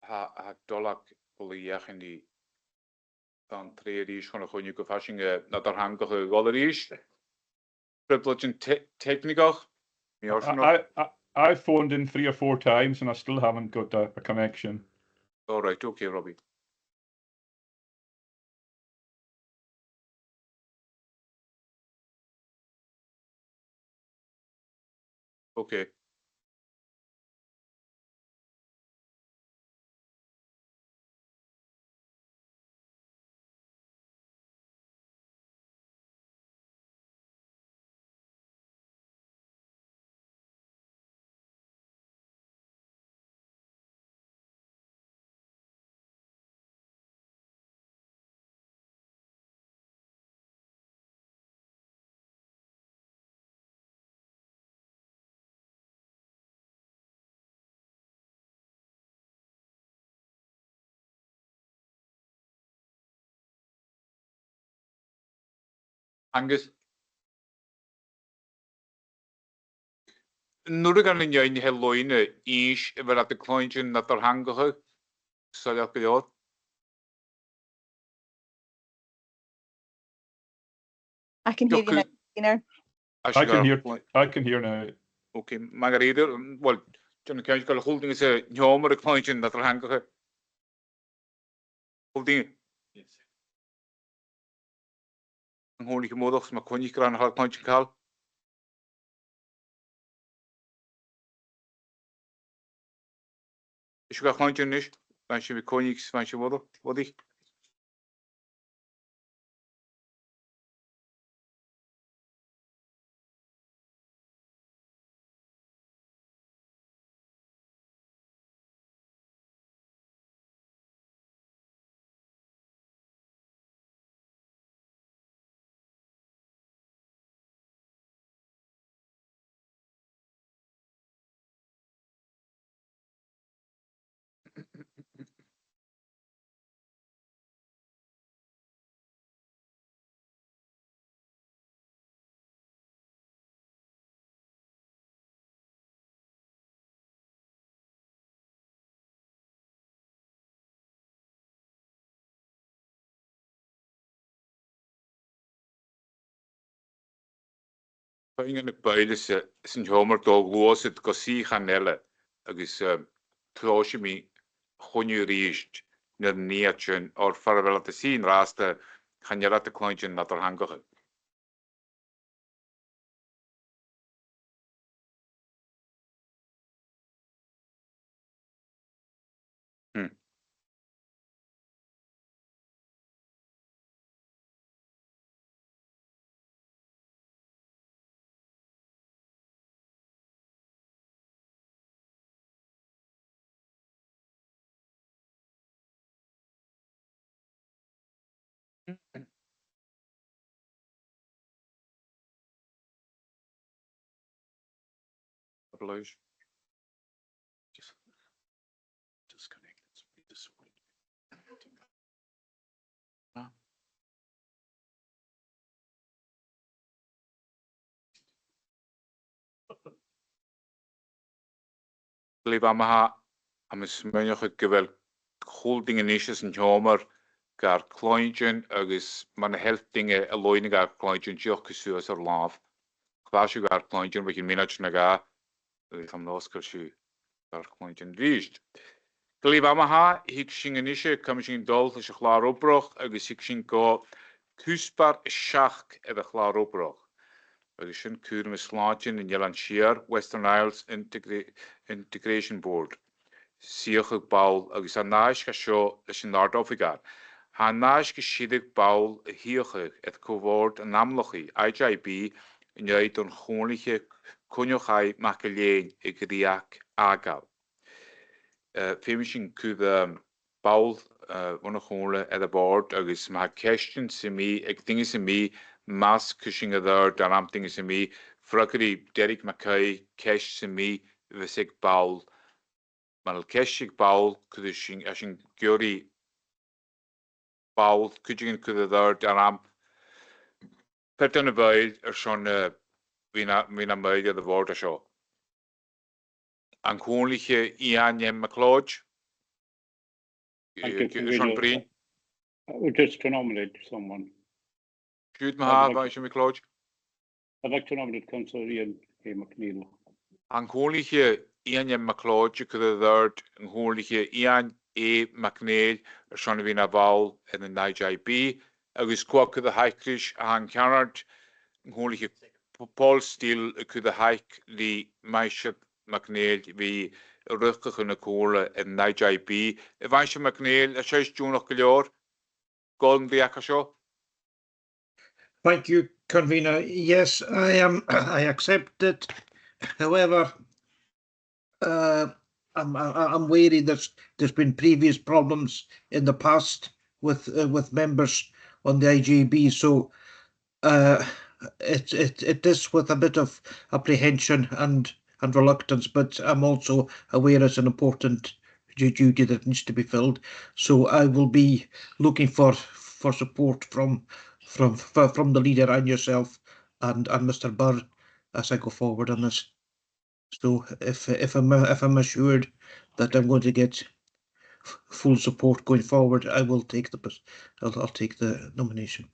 Tha, tha Dolag a' dol a dh'fheuchainn ri tachairt a-rithist chun a' choinneimh gu faigh sinn, eh, an eadar-theangachadh a dhol a-rithist. Trioblaidean te-, teicnigeach. Mi ag iarraidh I, I, I, I've phoned in three or four times and I still haven't got a, a connection. All right, okay, Robbie. Okay. Angus? An urrainn dhuinn a h-uile duine innse a bheil iad a' cluinntinn nad eadar-theangacha? Soilleir gu leòr. I can hear you now, Convener. I can hear, I can hear now. Okay, Margarita, well, John County, gu bheil a h-uile duine sa sheòmar a' cluinntinn nad eadar-theangacha? A h-uile duine? Yes. An cuala sibh Murchadh, 's ma chuala sibh gun robh e a' cluinntinn call? Is sibh ga chluinntinn a-nis, bha sibh a' cluinntinn, bha sibh a' bhualadh, bhualadh. Feumaidh mi a bhith sa, san t-seòmar a' dol a ghluasad gu suidheachan eile agus, eh, tòisichidh mi a' choinneamh a-rithist nuair a nì iad sin, oir far a bheil iad a' suidhe an-dràsta, chan eil iad a' cluinntinn nad eadar-theangacha. Hmm. Just, just connect this one. Glè mhath, tha mi a' smaoineachadh gu bheil a h-uile duine a-nis san t-seòmar gar cluinntinn agus mura h-eil duine a' loidhne gar cluinntinn, dìreach cuir suas ur làmh. Cleachd sibh gar cluinntinn, bidh e mionaid no dhà, agus tha mi an dòchas gu bheil sibh gar cluinntinn a-rithist. Glè mhath, thig sinn a-nis, cumaidh sinn a' dol leis a' chlàr-obrach agus thig sinn gu cuspair a seachd air a' chlàr-obrach. Agus sin cùram is slàinte nan Eilean Siar, Western Isles Integra-, Integration Board. Suidheachadh ball agus an aithisg a tha seo leis an Àrd-Oifigear. Tha an aithisg a' sireadh ball a shuidheachadh air co-bhòrd an Amlachaidh, I J B, an aghaidh don Chomhairliche Coinneach Mac a' Leòid a dhreuchd fhàgail. Eh, feumaidh sinn cur, ehm, ball, eh, bhon a' chomhairle air a' bhòrd agus ma tha ceistean sam bith aig duine sam bith, mas cuir sinn air adhart ainm duine sam bith, freagraidh Derek MacAoidh ceist sam bith a bhios aig ball. Mura h-eil ceist aig ball, cuiridh sinn, tha sinn ag iarraidh ball, cuideigin a chur air adhart ainm. Peadar na ball airson, eh, bhith na, bhith na ball air a' bhòrd a tha seo. An Comhairliche Iain M. MacLeòid. Thank you, eh, Convener. Sean Breen. Uh, we'll just to nominate someone. Siud ma-thà, I'd like, bha sin, MacLeòid. I'd like to nominate Councillor Iain A MacNèill. An Comhairliche Iain M. MacLeòid a' cur air adhart an Comhairliche Iain A. MacNèill airson a bhith na bhall air an I J I B, agus cò tha a' cur a thaic ris? Tha an ceannard, an Comhairliche P-, Paul Steele, a' cur a thaic ri Maighstir MacNèill a bhith a' riochdachadh na comhairle air an I J I B. A Mhaighstir MacNèill, a bheil sibh deònach gu leòr? Gabh an t-òran seo. Thank you, Convener. Yes, I am, I accept it. However, uh, I'm, I, I'm wary there's, there's been previous problems in the past with, uh, with members on the I J B, so, uh, it, it, it is with a bit of apprehension and, and reluctance, but I'm also aware it's an important du-, duty that needs to be filled. So I will be looking for, for support from, from, fr-, from the leader and yourself and, and Mister Burr as I go forward on this. So if, if I'm, if I'm assured that I'm going to get f-, full support going forward, I will take the pos-, I'll, I'll take the nomination.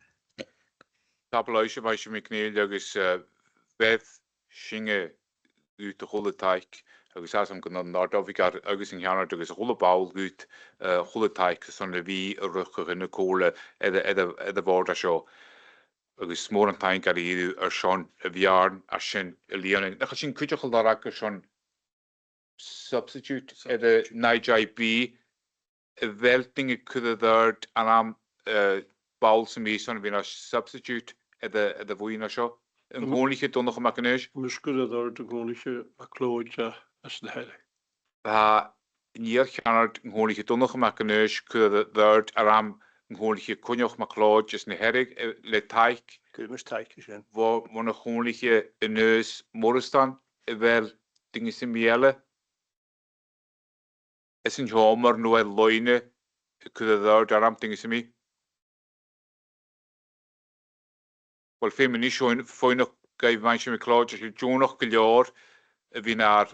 Tapadh leibhse, a Mhaighstir MacNèill, agus, uh, bheir sinne dhut a h-uile taic, agus tha fhios agam gun an Àrd-Oifigear agus an ceannard agus a h-uile ball dhut, uh, a h-uile taic airson a bhith a' riochdachadh na comhairle air a', air a', air a' bhòrd seo. Agus mòran taing dha-rìribh airson a' bheàrn a tha sin a lìonadh. Nach eil sinn cuideachd a' lorg airson substitute air an I J B, a bheil daoine a' cur air adhart ainm, eh, ball sam bith airson a bhith na substitute air a', air a' bhuidheann seo? An Comhairliche Donnchadh MacAonghais. Tha mise a' cur air adhart an Comhairliche MacLeòid, eh, às na Hearadh. Tha an iar-cheannard, an Comhairliche Donnchadh MacAonghais, a' cur air adhart ainm an Comhairliche Coinneach MacLeòid às na Hearadh, eh, le taic. Cuiridh mise taic air sin. Bho, bhon a' Chomhairliche Aonghas Moireasdan. A bheil duine sam bith eile às an t-seòmar no air loidhne a' cur air adhart ainm duine sam bith? Uill, feumaidh mise faighneachd dhuibh, a Mhaighstir MacLeòid, a bheil sibh deònach gu leòr a bhith nar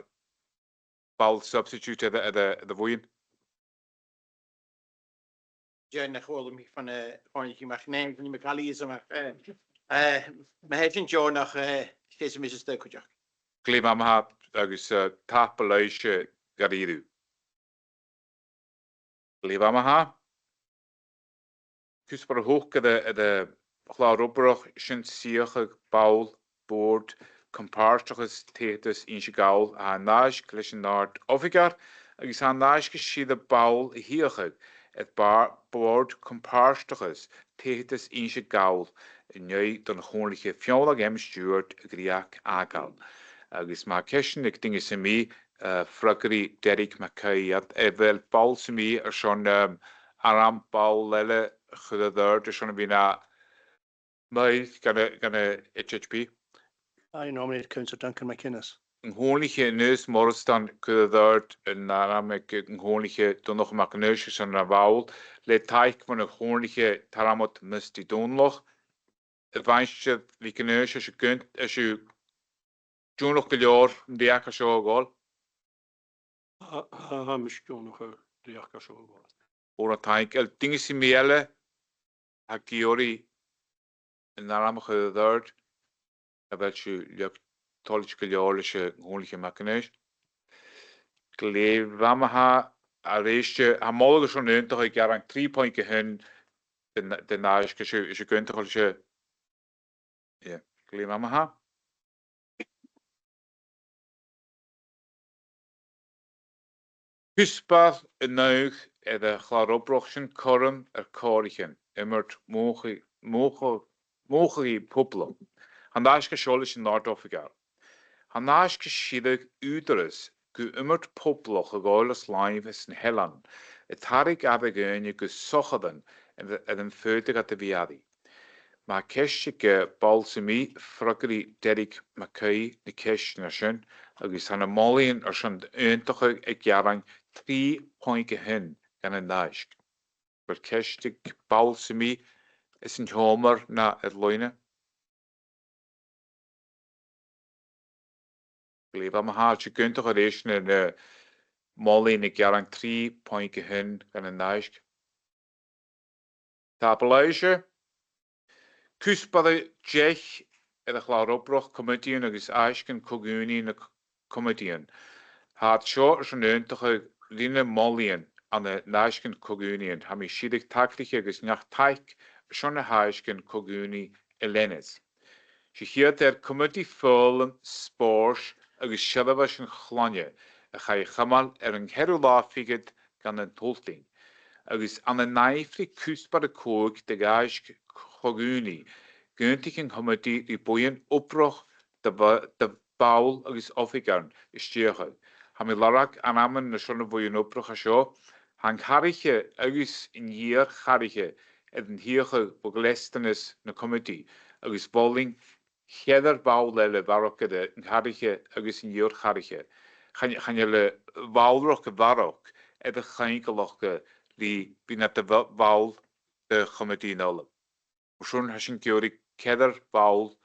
ball substitute air a', air a', air a' bhuidheann? Dè nach eil mi fon, eh, fon a' chì mi nach eil mi càil is a-mach, eh, eh, ma tha sinn deònach, eh, 's e mise a-staigh cuideachd. Glè mhath ma-thà agus, eh, tapadh leibhse dha-rìribh. Glè mhath ma-thà. Cuspair a h-ochd air a', air a' chlàr-obrach, sin suidheachadh ball Bòrd Com-pàirteachas Taigheadais Innse Gall a tha an aithisg leis an Àrd-Oifigear, agus tha an aithisg a' sireadh ball a shuidheachadh air bar-, Bòrd Com-pàirteachas Taigheadais Innse Gall an dèidh don Chomhairliche Fionnlagh M. Stewart a dhreuchd fhàgail. Agus ma tha ceistean aig duine sam bith, eh, freagraidh Derek MacAoidh iad. A bheil ball sam bith airson, ehm, ainm ball eile a chur air adhart airson a bhith na bhall dhan a', dhan a' H H P? I nominate Councillor Duncan McInnes. An Comhairliche Aonghas Moireasdan a' cur air adhart an ainm aig an Comhairliche Donnchadh MacAonghais airson na bhall, le taic bhon a' Chomhairliche Tormod Misty Dòmhnallach. A Mhaighstir MhicAonghais, a bheil sibh gun-, a bheil sibh deònach gu leòr an dreuchd seo a ghabhail? Tha, tha, tha mise deònach an dreuchd seo a ghabhail. Mòran taing. A bheil duine sam bith eile a tha ag iarraidh an ainm a chur air adhart? A bheil sibh uile toilichte gu leòr leis a' Chomhairliche MacAonghais? Glè mhath ma-thà. A-rithist, tha moladh airson aontachadh gearan trì puing a h-aon den, den aithisg. A bheil sibh, a bheil sibh ag aontachadh leis a', yeah, glè mhath ma-thà. Cuspair a naoi air a' chlàr-obrach, sin cothrom air còraichean iomairt mhothachaidh, mothachaidh, mothachaidh poblach. Tha an aithisg seo leis an Àrd-Oifigear. Tha an aithisg a' sireadh ùghdarras gu iomairt poblach a ghabhail os làimh anns na h-eileanan, a' tarraing aire dhaoine gu sochairean air, air am faodadh iad a bhith airidh. Ma tha ceist aig, eh, ball sam bith, freagraidh Derek MacAoidh na ceistean sin, agus tha na molaidhean airson aontachadh a' gearan trì puing a h-aon dhan an aithisg. A bheil ceist aig ball sam bith anns an t-seòmar no air loidhne? Glè mhath ma-thà. Tha sibh ag aontachadh a-rithist na, na molaidhean a' gearan trì puing a h-aon dhan an aithisg. Tapadh leibhse. Cuspair a deich air a' chlàr-obrach, comataidhean agus aithisgean co-dhùnaidh nan comataidhean. Tha iad seo airson aontachadh ri na molaidhean ann an aithisgean co-dhùnaidh. Tha mi a' sireadh tagraiche agus neach-taic airson na h-aithisgean co-dhùnaidh a leanas. 'S e a' chiad fhear comataidh foghlam, spòrs agus seirbheis an chloinne a chaidh a chumail air an ceathramh latha fichead dhen an t-Sultain, agus ann an aimhrei cuspair a còig de dh'aithisg cho-dhùnaidh, dh'aontaich an comataidh ri buidheann-obrach de bha-, de bhall agus oifigearan a stèidheachadh. Tha mi a' lorg ainmean airson a' bhuidheann-obrach a tha seo. Tha an cathraiche agus an iar-chathraiche air an t-suidheachadh bho dhleastanas na comataidh, agus mholainn ceithir bhall eile a bharrachd air an cathraiche agus an iar-chathraiche. Chan, chan eil am ballrachd a bharrachd air a' choingealachd ri bhith nad bha-, bhall de chomataidhean eile. Mar sin, tha sinn ag iarraidh ceithir bhall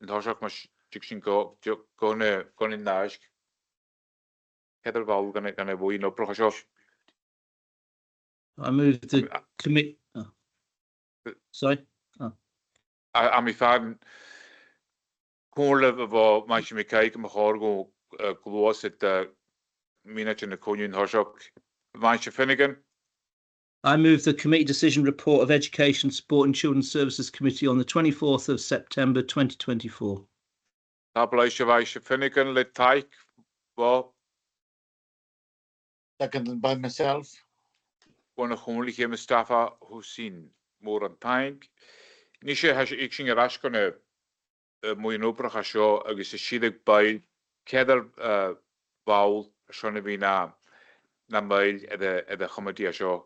an toiseach, mas tig sinn gu, gu, gu na, gu na h-aithisg. Ceithir bhall dhan, dhan a' bhuidheann-obrach a tha seo. I move the commit-, oh. Sorry. Oh. Tha, tha mi a' faighinn comhairle bho, bho Maighstir MacAoidh gum bu chòir dhomh, eh, gluasad, eh, mionaidean na coinneimh an toiseach. Maighstir Finnegan. I move the committee decision report of Education, Sport and Children's Services Committee on the twenty-fourth of September twenty twenty-four. Tapadh leibhse, a Mhaighstir Finnegan, le taic bho. Seconded by myself. Bhon a' Chomhairliche Mustafa Hussain. Mòran taing. Nise, tha sinn, thig sinn air ais gu na, eh, buidheann-obrach a tha seo agus a' sireadh buill ceithir, eh, bhall airson a bhith na, na mhoill air a', air a' chomataidh a tha seo.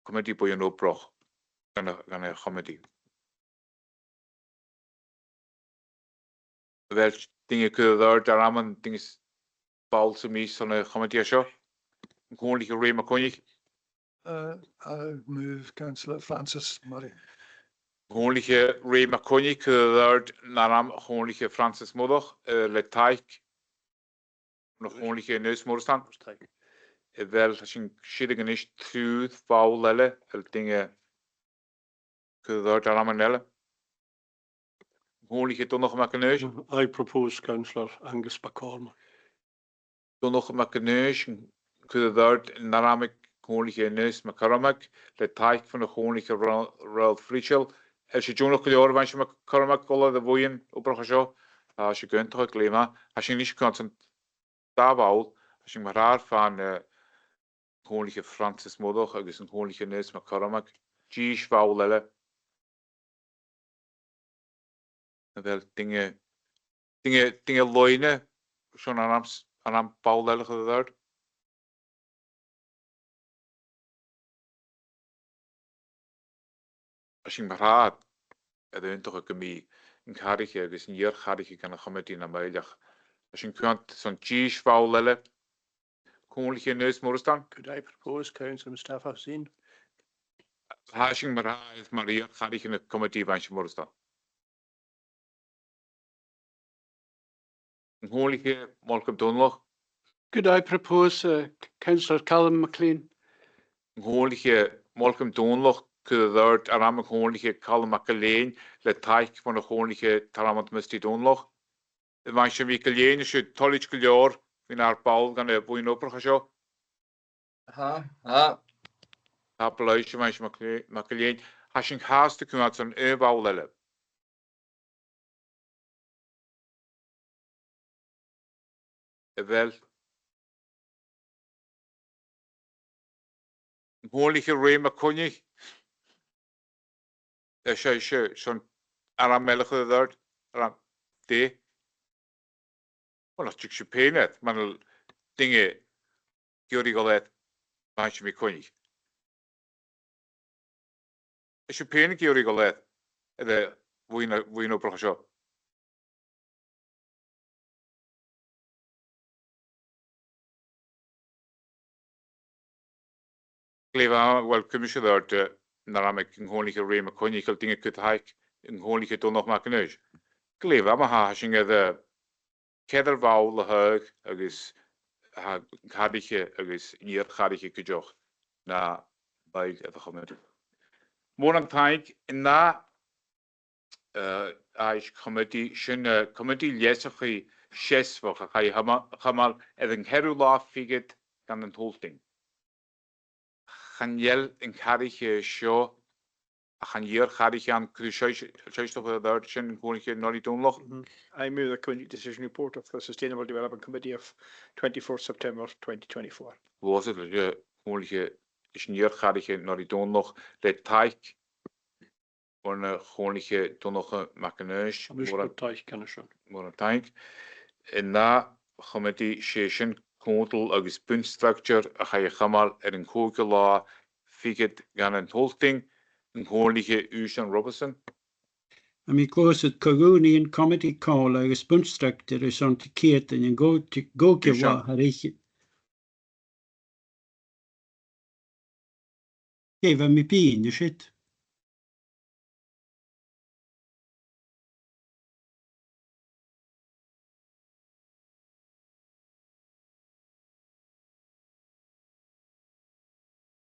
Comataidh buidheann-obrach dhan a', dhan a' chomataidh. A bheil duine a' cur air adhart ainm duine s-, ball sam bith son a' chomataidh a tha seo? A' Chomhairliche Ray MacCoinnich. Uh, I move Councillor Francis Murray. A' Chomhairliche Ray MacCoinnich, cuir air adhart ainm a' Chomhairliche Francis Moireach, uh, le taic bhon a' Chomhairliche Aonghas Moireasdan. A bheil, tha sinn a' sireadh a-nis triùir bhall eile, a bheil duine a' cur air adhart ainmean eile? A' Chomhairliche Donnchadh MacAonghais. I propose Councillor Angus MacCormack. Donnchadh MacAonghais, a' cur air adhart ainm a' Chomhairliche Aonghais MacCormack, le taic bhon a' Chomhairliche Ro-, Raghnall Friseal. A bheil sibh deònach gu leòr, a Mhaighstir MacCormack, a dhol air a' bhuidheann-obrach a tha seo? Tha sibh gu math, glè mhath. Tha sinn a-nis a' coimhead airson dà bhall, tha sinn mar-thà air faighinn, eh, a' Chomhairliche Francis Moireach agus a' Chomhairliche Aonghas MacCormack. Dithis bhall eile. A bheil duine, duine, duine loidhne son ainm s-, ainm ball eile a chur air adhart? Tha sinn mar-thà air aontachadh gum bi an cathraiche agus an iar-chathraiche dhen a' chomataidh nam bhaile. Tha sinn a' coimhead airson dithis bhall eile. A' Chomhairliche Aonghas Moireasdan. Could I propose Councillor Mustafa Hussain? Tha sinn mar-thà air mar iar-chathraiche na comataidh, a Mhaighstir Moireasdan. A' Chomhairliche Malcolm Dòmhnallach. Could I propose, uh, Councillor Calum MacLean? A' Chomhairliche Malcolm Dòmhnallach, a' cur air adhart ainm a' Chomhairliche Calum MacIlleathain, le taic bhon a' Chomhairliche Tormod Misty Dòmhnallach. A Mhaighstir MhicIllEathain, a bheil sibh toilichte gu leòr, bhith nur ball dhan a' bhuidheann-obrach a tha seo? Tha, tha. Tapadh leibhse, a Mhaighstir MacIl-, MacIlleathain. Tha sinn fhathast a' coimhead airson aon bhall eile. A bheil? A' Chomhairliche Ray MacCoinnich. Eh, 's e, 's e, 's e an t-ainm eile a chur air adhart, ainm dè? Uill, nach tig sibh fhèin air, mura h-eil duine ag iarraidh a dhol air, a Mhaighstir MhicCoinnich. Tha sibh fhèin ag iarraidh a dhol air, air a' bhuidheann, bhuidheann-obrach a tha seo. Glè mhath, uill, cumaidh sinn air adhart, eh, ainm a' Chomhairliche Ray MacCoinnich, a bheil duine a' cur taic, a' Chomhairliche Donnchadh MacAonghais. Glè mhath, ma-thà, tha sinn air, eh, ceithir bhall a thaghadh agus tha an cathraiche agus an iar-chathraiche cuideachd na bhall air a' chomataidh. Mòran taing. An ath, eh, aithisg comataidh, sin, eh, comataidh leasachaidh seasmhach a chaidh a chuma-, chumail air an ceathramh latha fichead dhen an t-Sultain. Chan eil an cathair seo, ach an iar-chathair ann, cuir seo, seo, seo, seo, sin an Comhairliche Norrie Dòmhnallach. Mhm. I move the committee decision report of the Sustainable Development Committee of twenty-fourth September twenty twenty-four. Gluaisidh leis, eh, Comhairliche, leis an iar-chathair Norrie Dòmhnallach le taic bho na Comhairliche Donnchadh MacAonghais. Tha mise ag taic an sin. Mòran taing. An ath chomataidh, 's e sin Còmhdhail agus Bun-structar a chaidh a chumail air an còigeamh latha fichead dhen an t-Sultain, an Comhairliche Uisdean Robertson. Tha mi a' gluasad co-dhùnaidh Comataidh Còmhdhail agus Bun-structar airson Diciadain, an còig-, còigeamh latha thar fhichead. Cò bha mi a' bruidhinn, an e siud?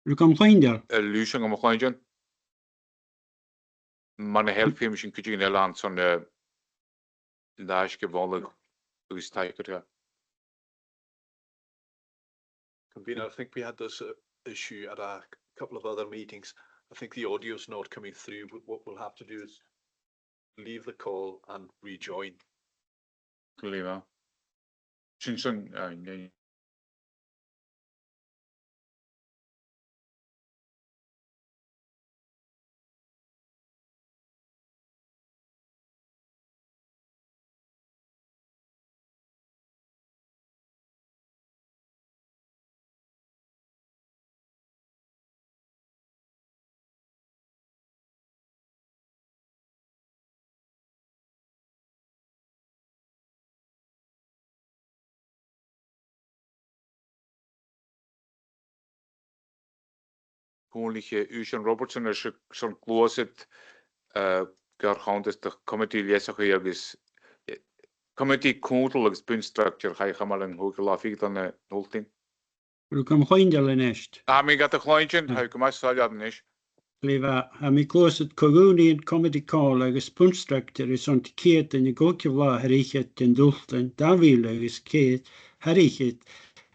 Luke, am Cloindal. Eh, Luke, am Cloindal. Mar a tha mi a' faicinn, tha cuideigin eile ann son, eh, an aithisg a mholadh agus taic a thoirt. Convener, I think we had this, uh, issue at a couple of other meetings. I think the audio's not coming through. Wh-, what we'll have to do is leave the call and rejoin. Glè mhath. Sin sin, uh, Comhairliche Uisdean Robertson airson gluasad, eh, gur chunntas do Chomataidh Leasachaidh agus, eh, Comataidh Còmhdhail agus Bun-structar a chaidh a chumail air an còigeamh latha fichead dhen an t-Sultain. Luke, am Cloindal a-nis. Tha mi gad chluinntinn, tha gu math soilleir a-nis. Glè mhath, tha mi a' gluasad co-dhùnaidh Comataidh Còmhdhail agus Bun-structar airson Diciadain, an còigeamh latha thar fhichead dhen t-Sultain, dà mhìle agus ceithir thar fhichead,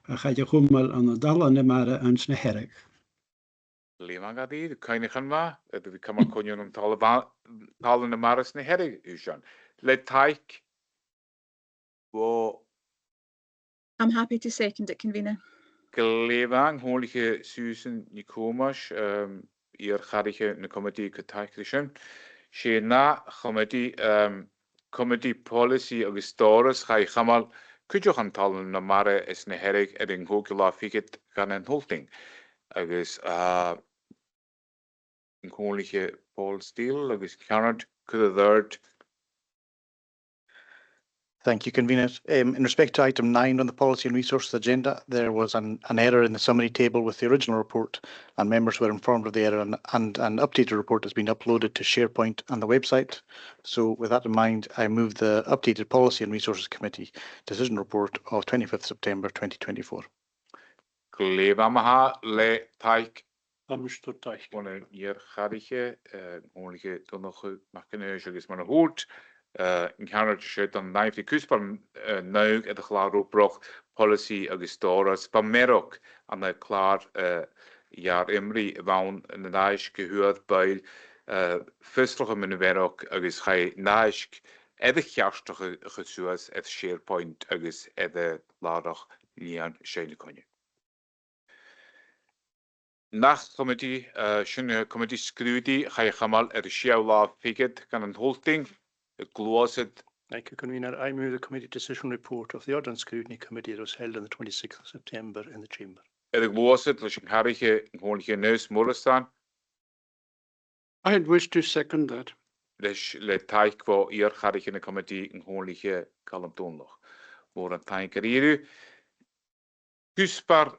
a chaidh a chumail ann an Talla na Mara anns na Hearadh. Glè mhath, gad iad, cuimhneachan math, a bhith a' cumail coinneamh ann an Talla Ba-, Talla na Mara anns na Hearadh, Uisdean. Le taic bho... I'm happy to second it, Convener. Glè mhath, an Comhairliche Susan NicThòmais, um, iar-chathraiche na comataidh, gu taic ri sin. 'S e an ath chomataidh, um, Comataidh Poileasaidh agus Stòras a chaidh a chumail cuideachd ann an Talla na Mara anns na Hearadh air an còigeamh latha fichead dhen an t-Sultain. Agus, uh, an Comhairliche Paul Steele agus ceannard, cuir air adhart. Thank you, Convener. Um, in respect to item nine on the Policy and Resources agenda, there was an, an error in the summary table with the original report, and members were informed of the error, and, and an updated report has been uploaded to SharePoint and the website. So with that in mind, I move the updated Policy and Resources Committee decision report of twenty-fifth September twenty twenty-four. Glè mhath, ma-thà, le taic. Tha mise a' toirt taic. Bhon an iar-chathraiche, eh, Comhairliche Donnchadh MacAonghais agus mar a thuirt, eh, an ceannard, 's e don naidheachd cuspair, eh, naoi air a' chlàr-obrach Poileasaidh agus Stòras. B' e mearachd an clàir, eh, eadar-iomraidh a bh' ann, an aithisg a fhuair buill, eh, fiosrachadh mun a' mhearachd agus chaidh an aithisg air a cheartachadh a chur suas air SharePoint agus air an làrach-lìn, 's e na coinneamh. An ath chomataidh, eh, sin, eh, Comataidh Sgrùdadh a chaidh a chumail air an siathamh latha fichead dhen an t-Sultain, a' gluasad. Thank you, Convener. I move the committee decision report of the Audit and Scrutiny Committee that was held on the twenty-sixth of September in the Chamber. Air a ghluasad leis an cathraiche, an Comhairliche Aonghas Moireasdan. I'd wish to second that. Leis, le taic bho iar-chathraiche na comataidh, an Comhairliche Calum Dòmhnallach. Mòran taing dha-rìribh. Cuspair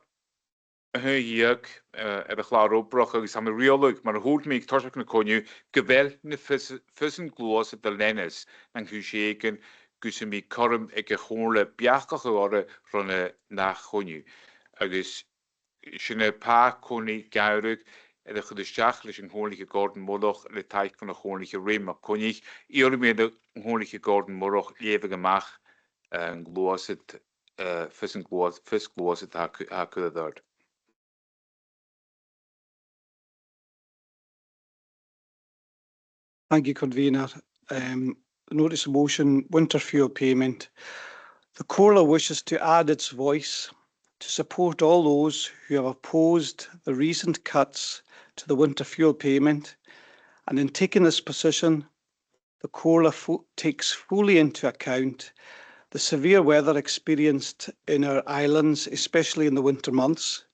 a h-aon deug, eh, air a' chlàr-obrach agus tha mi a' riaghladh, mar a thuirt mi aig toiseach na coinneimh, gu bheil na fios-, fiosan gluasaid a leanas nan cùis-èiginn gus am bi cothrom aig a' Chomhairle beachdachadh orra ron an ath choinneimh. Agus sin e, pàigheadh còmhnaidh geamhraidh, air a chur a-steach leis a' Chomhairliche Gordon Murdoch le taic bhon a' Chomhairliche Rae MacCoinnich. Iarraidh mi air a' Chomhairliche Gordon Murdoch leughadh a-mach, eh, an gluasad, eh, fios an gluas-, fios gluasaid a tha a' cu-, a tha a' cur air adhart. Thank you, Convener. Um, notice of motion, winter fuel payment. The Comhairle wishes to add its voice to support all those who have opposed the recent cuts to the winter fuel payment, and in taking this position, the Comhairle fo-, takes fully into account the severe weather experienced in our islands, especially in the winter months,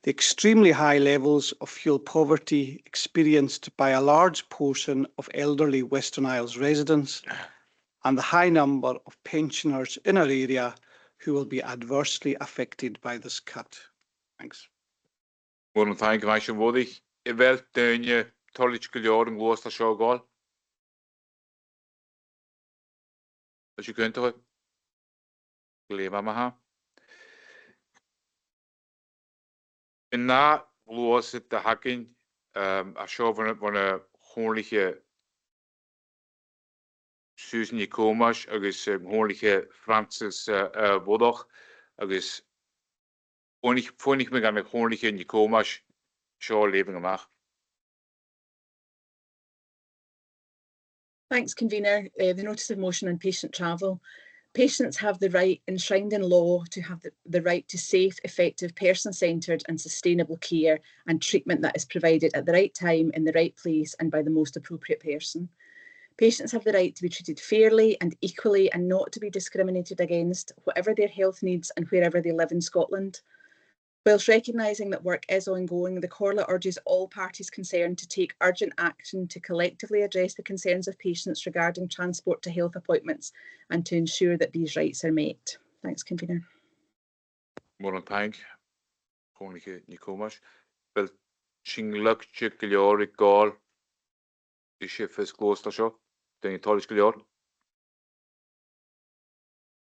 the extremely high levels of fuel poverty experienced by a large portion of elderly Western Isles residents, and the high number of pensioners in our area who will be adversely affected by this cut. Thanks. Mòran taing, a Mhaighstir Mhoireach. A bheil daoine toilichte gu leòr an gluasad seo a ghabhail? Leis a' chunntas. Glè mhath ma-thà. An ath ghluasad a th' againn, um, a tha seo bhon a', bhon a' Chomhairliche Susan NicThòmais agus, eh, a' Chomhairliche Frances, eh, eh, Mhurdoch, agus fòghnaich, fòghnaich mi dhan a' Chomhairliche NicThòmais seo a leughadh a-mach. Thanks, Convener. Uh, the notice of motion on patient travel. Patients have the right enshrined in law to have the, the right to safe, effective, person-centred and sustainable care and treatment that is provided at the right time, in the right place and by the most appropriate person. Patients have the right to be treated fairly and equally and not to be discriminated against, whatever their health needs and wherever they live in Scotland. Whilst recognising that work is ongoing, the Comhairle urges all parties concerned to take urgent action to collectively address the concerns of patients regarding transport to health appointments and to ensure that these rights are met. Thanks, Convener. Mòran taing, a Chomhairliche NicThòmais. A bheil sinn toilichte gu leòr a ghabhail ris a' fios gluasaid seo? Daoine toilichte gu leòr?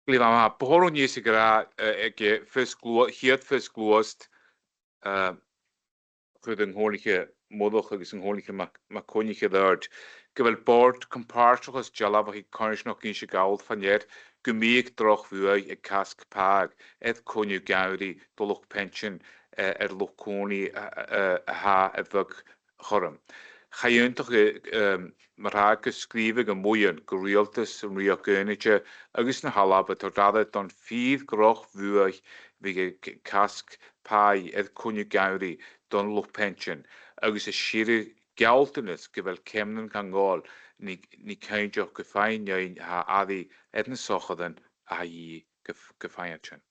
Glè mhath ma-thà. Bu chòir dhomh a-nis a ràdh, eh, aig, eh, fios glua-, a' chiad fios gluasaid, eh, a chuir an Comhairliche Murdoch agus an Comhairliche Mac-, MacCoinnich air adhart, gu bheil Bòrd Com-pàirteachas Dealbhachaidh Coimhearsnachd Innse Gall fa-near gum biodh droch bhuaidh aig casg pàigheadh air coinneamh geamhraidh do luchd-peinnsean, eh, air luchd-còmhnaidh, eh, eh, a tha a' bhog chothrom. Chaidh aontachadh, eh, mar-thà gu sgrìobhadh am buidheann gu Riaghaltas an Rìoghachd Aonaichte agus na h-Alba toirt aire don fhìor dhroch bhuaidh a bhiodh aig casg pàigheadh air coinneamh geamhraidh don luchd-peinnsean, agus a' sireadh gealltanas gu bheil ceumannan gan gabhail, nì, nì cinnteach gum faigh daoine a tha airidh air na sochairean a tha a dhìth gu f-, gum faigh iad sin.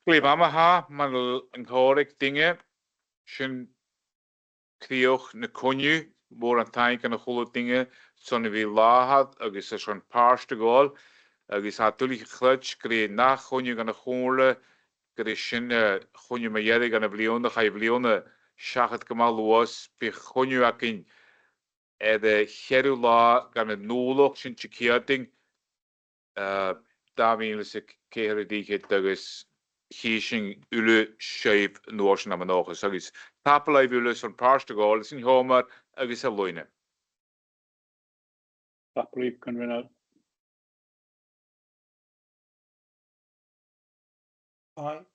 Glè mhath ma-thà, mura h-eil an còrr aig duine, sin crìoch na coinneimh. Mòran taing dhan a h-uile duine airson a bhith an làthair agus airson pàirt a ghabhail, agus tha e duilich a chreids gur e an ath choinneamh dhan a' Chomhairle, gur e sin, eh, a' choinneamh mu dheireadh dhen bhliadhna. Chaidh a' bhliadhna seachad gu math luath. Bidh coinneamh againn air a' cheathramh latha dhen Nollaig, sin Diciadain, eh, dà mhìle 's a ceithir air fhichead, agus chì sinn uile sibh an uair sin, tha mi an dòchas. Agus tapadh leibh uile airson pàirt a ghabhail san t-seòmar agus air loidhne. Tapadh leibh, Convener. Aye.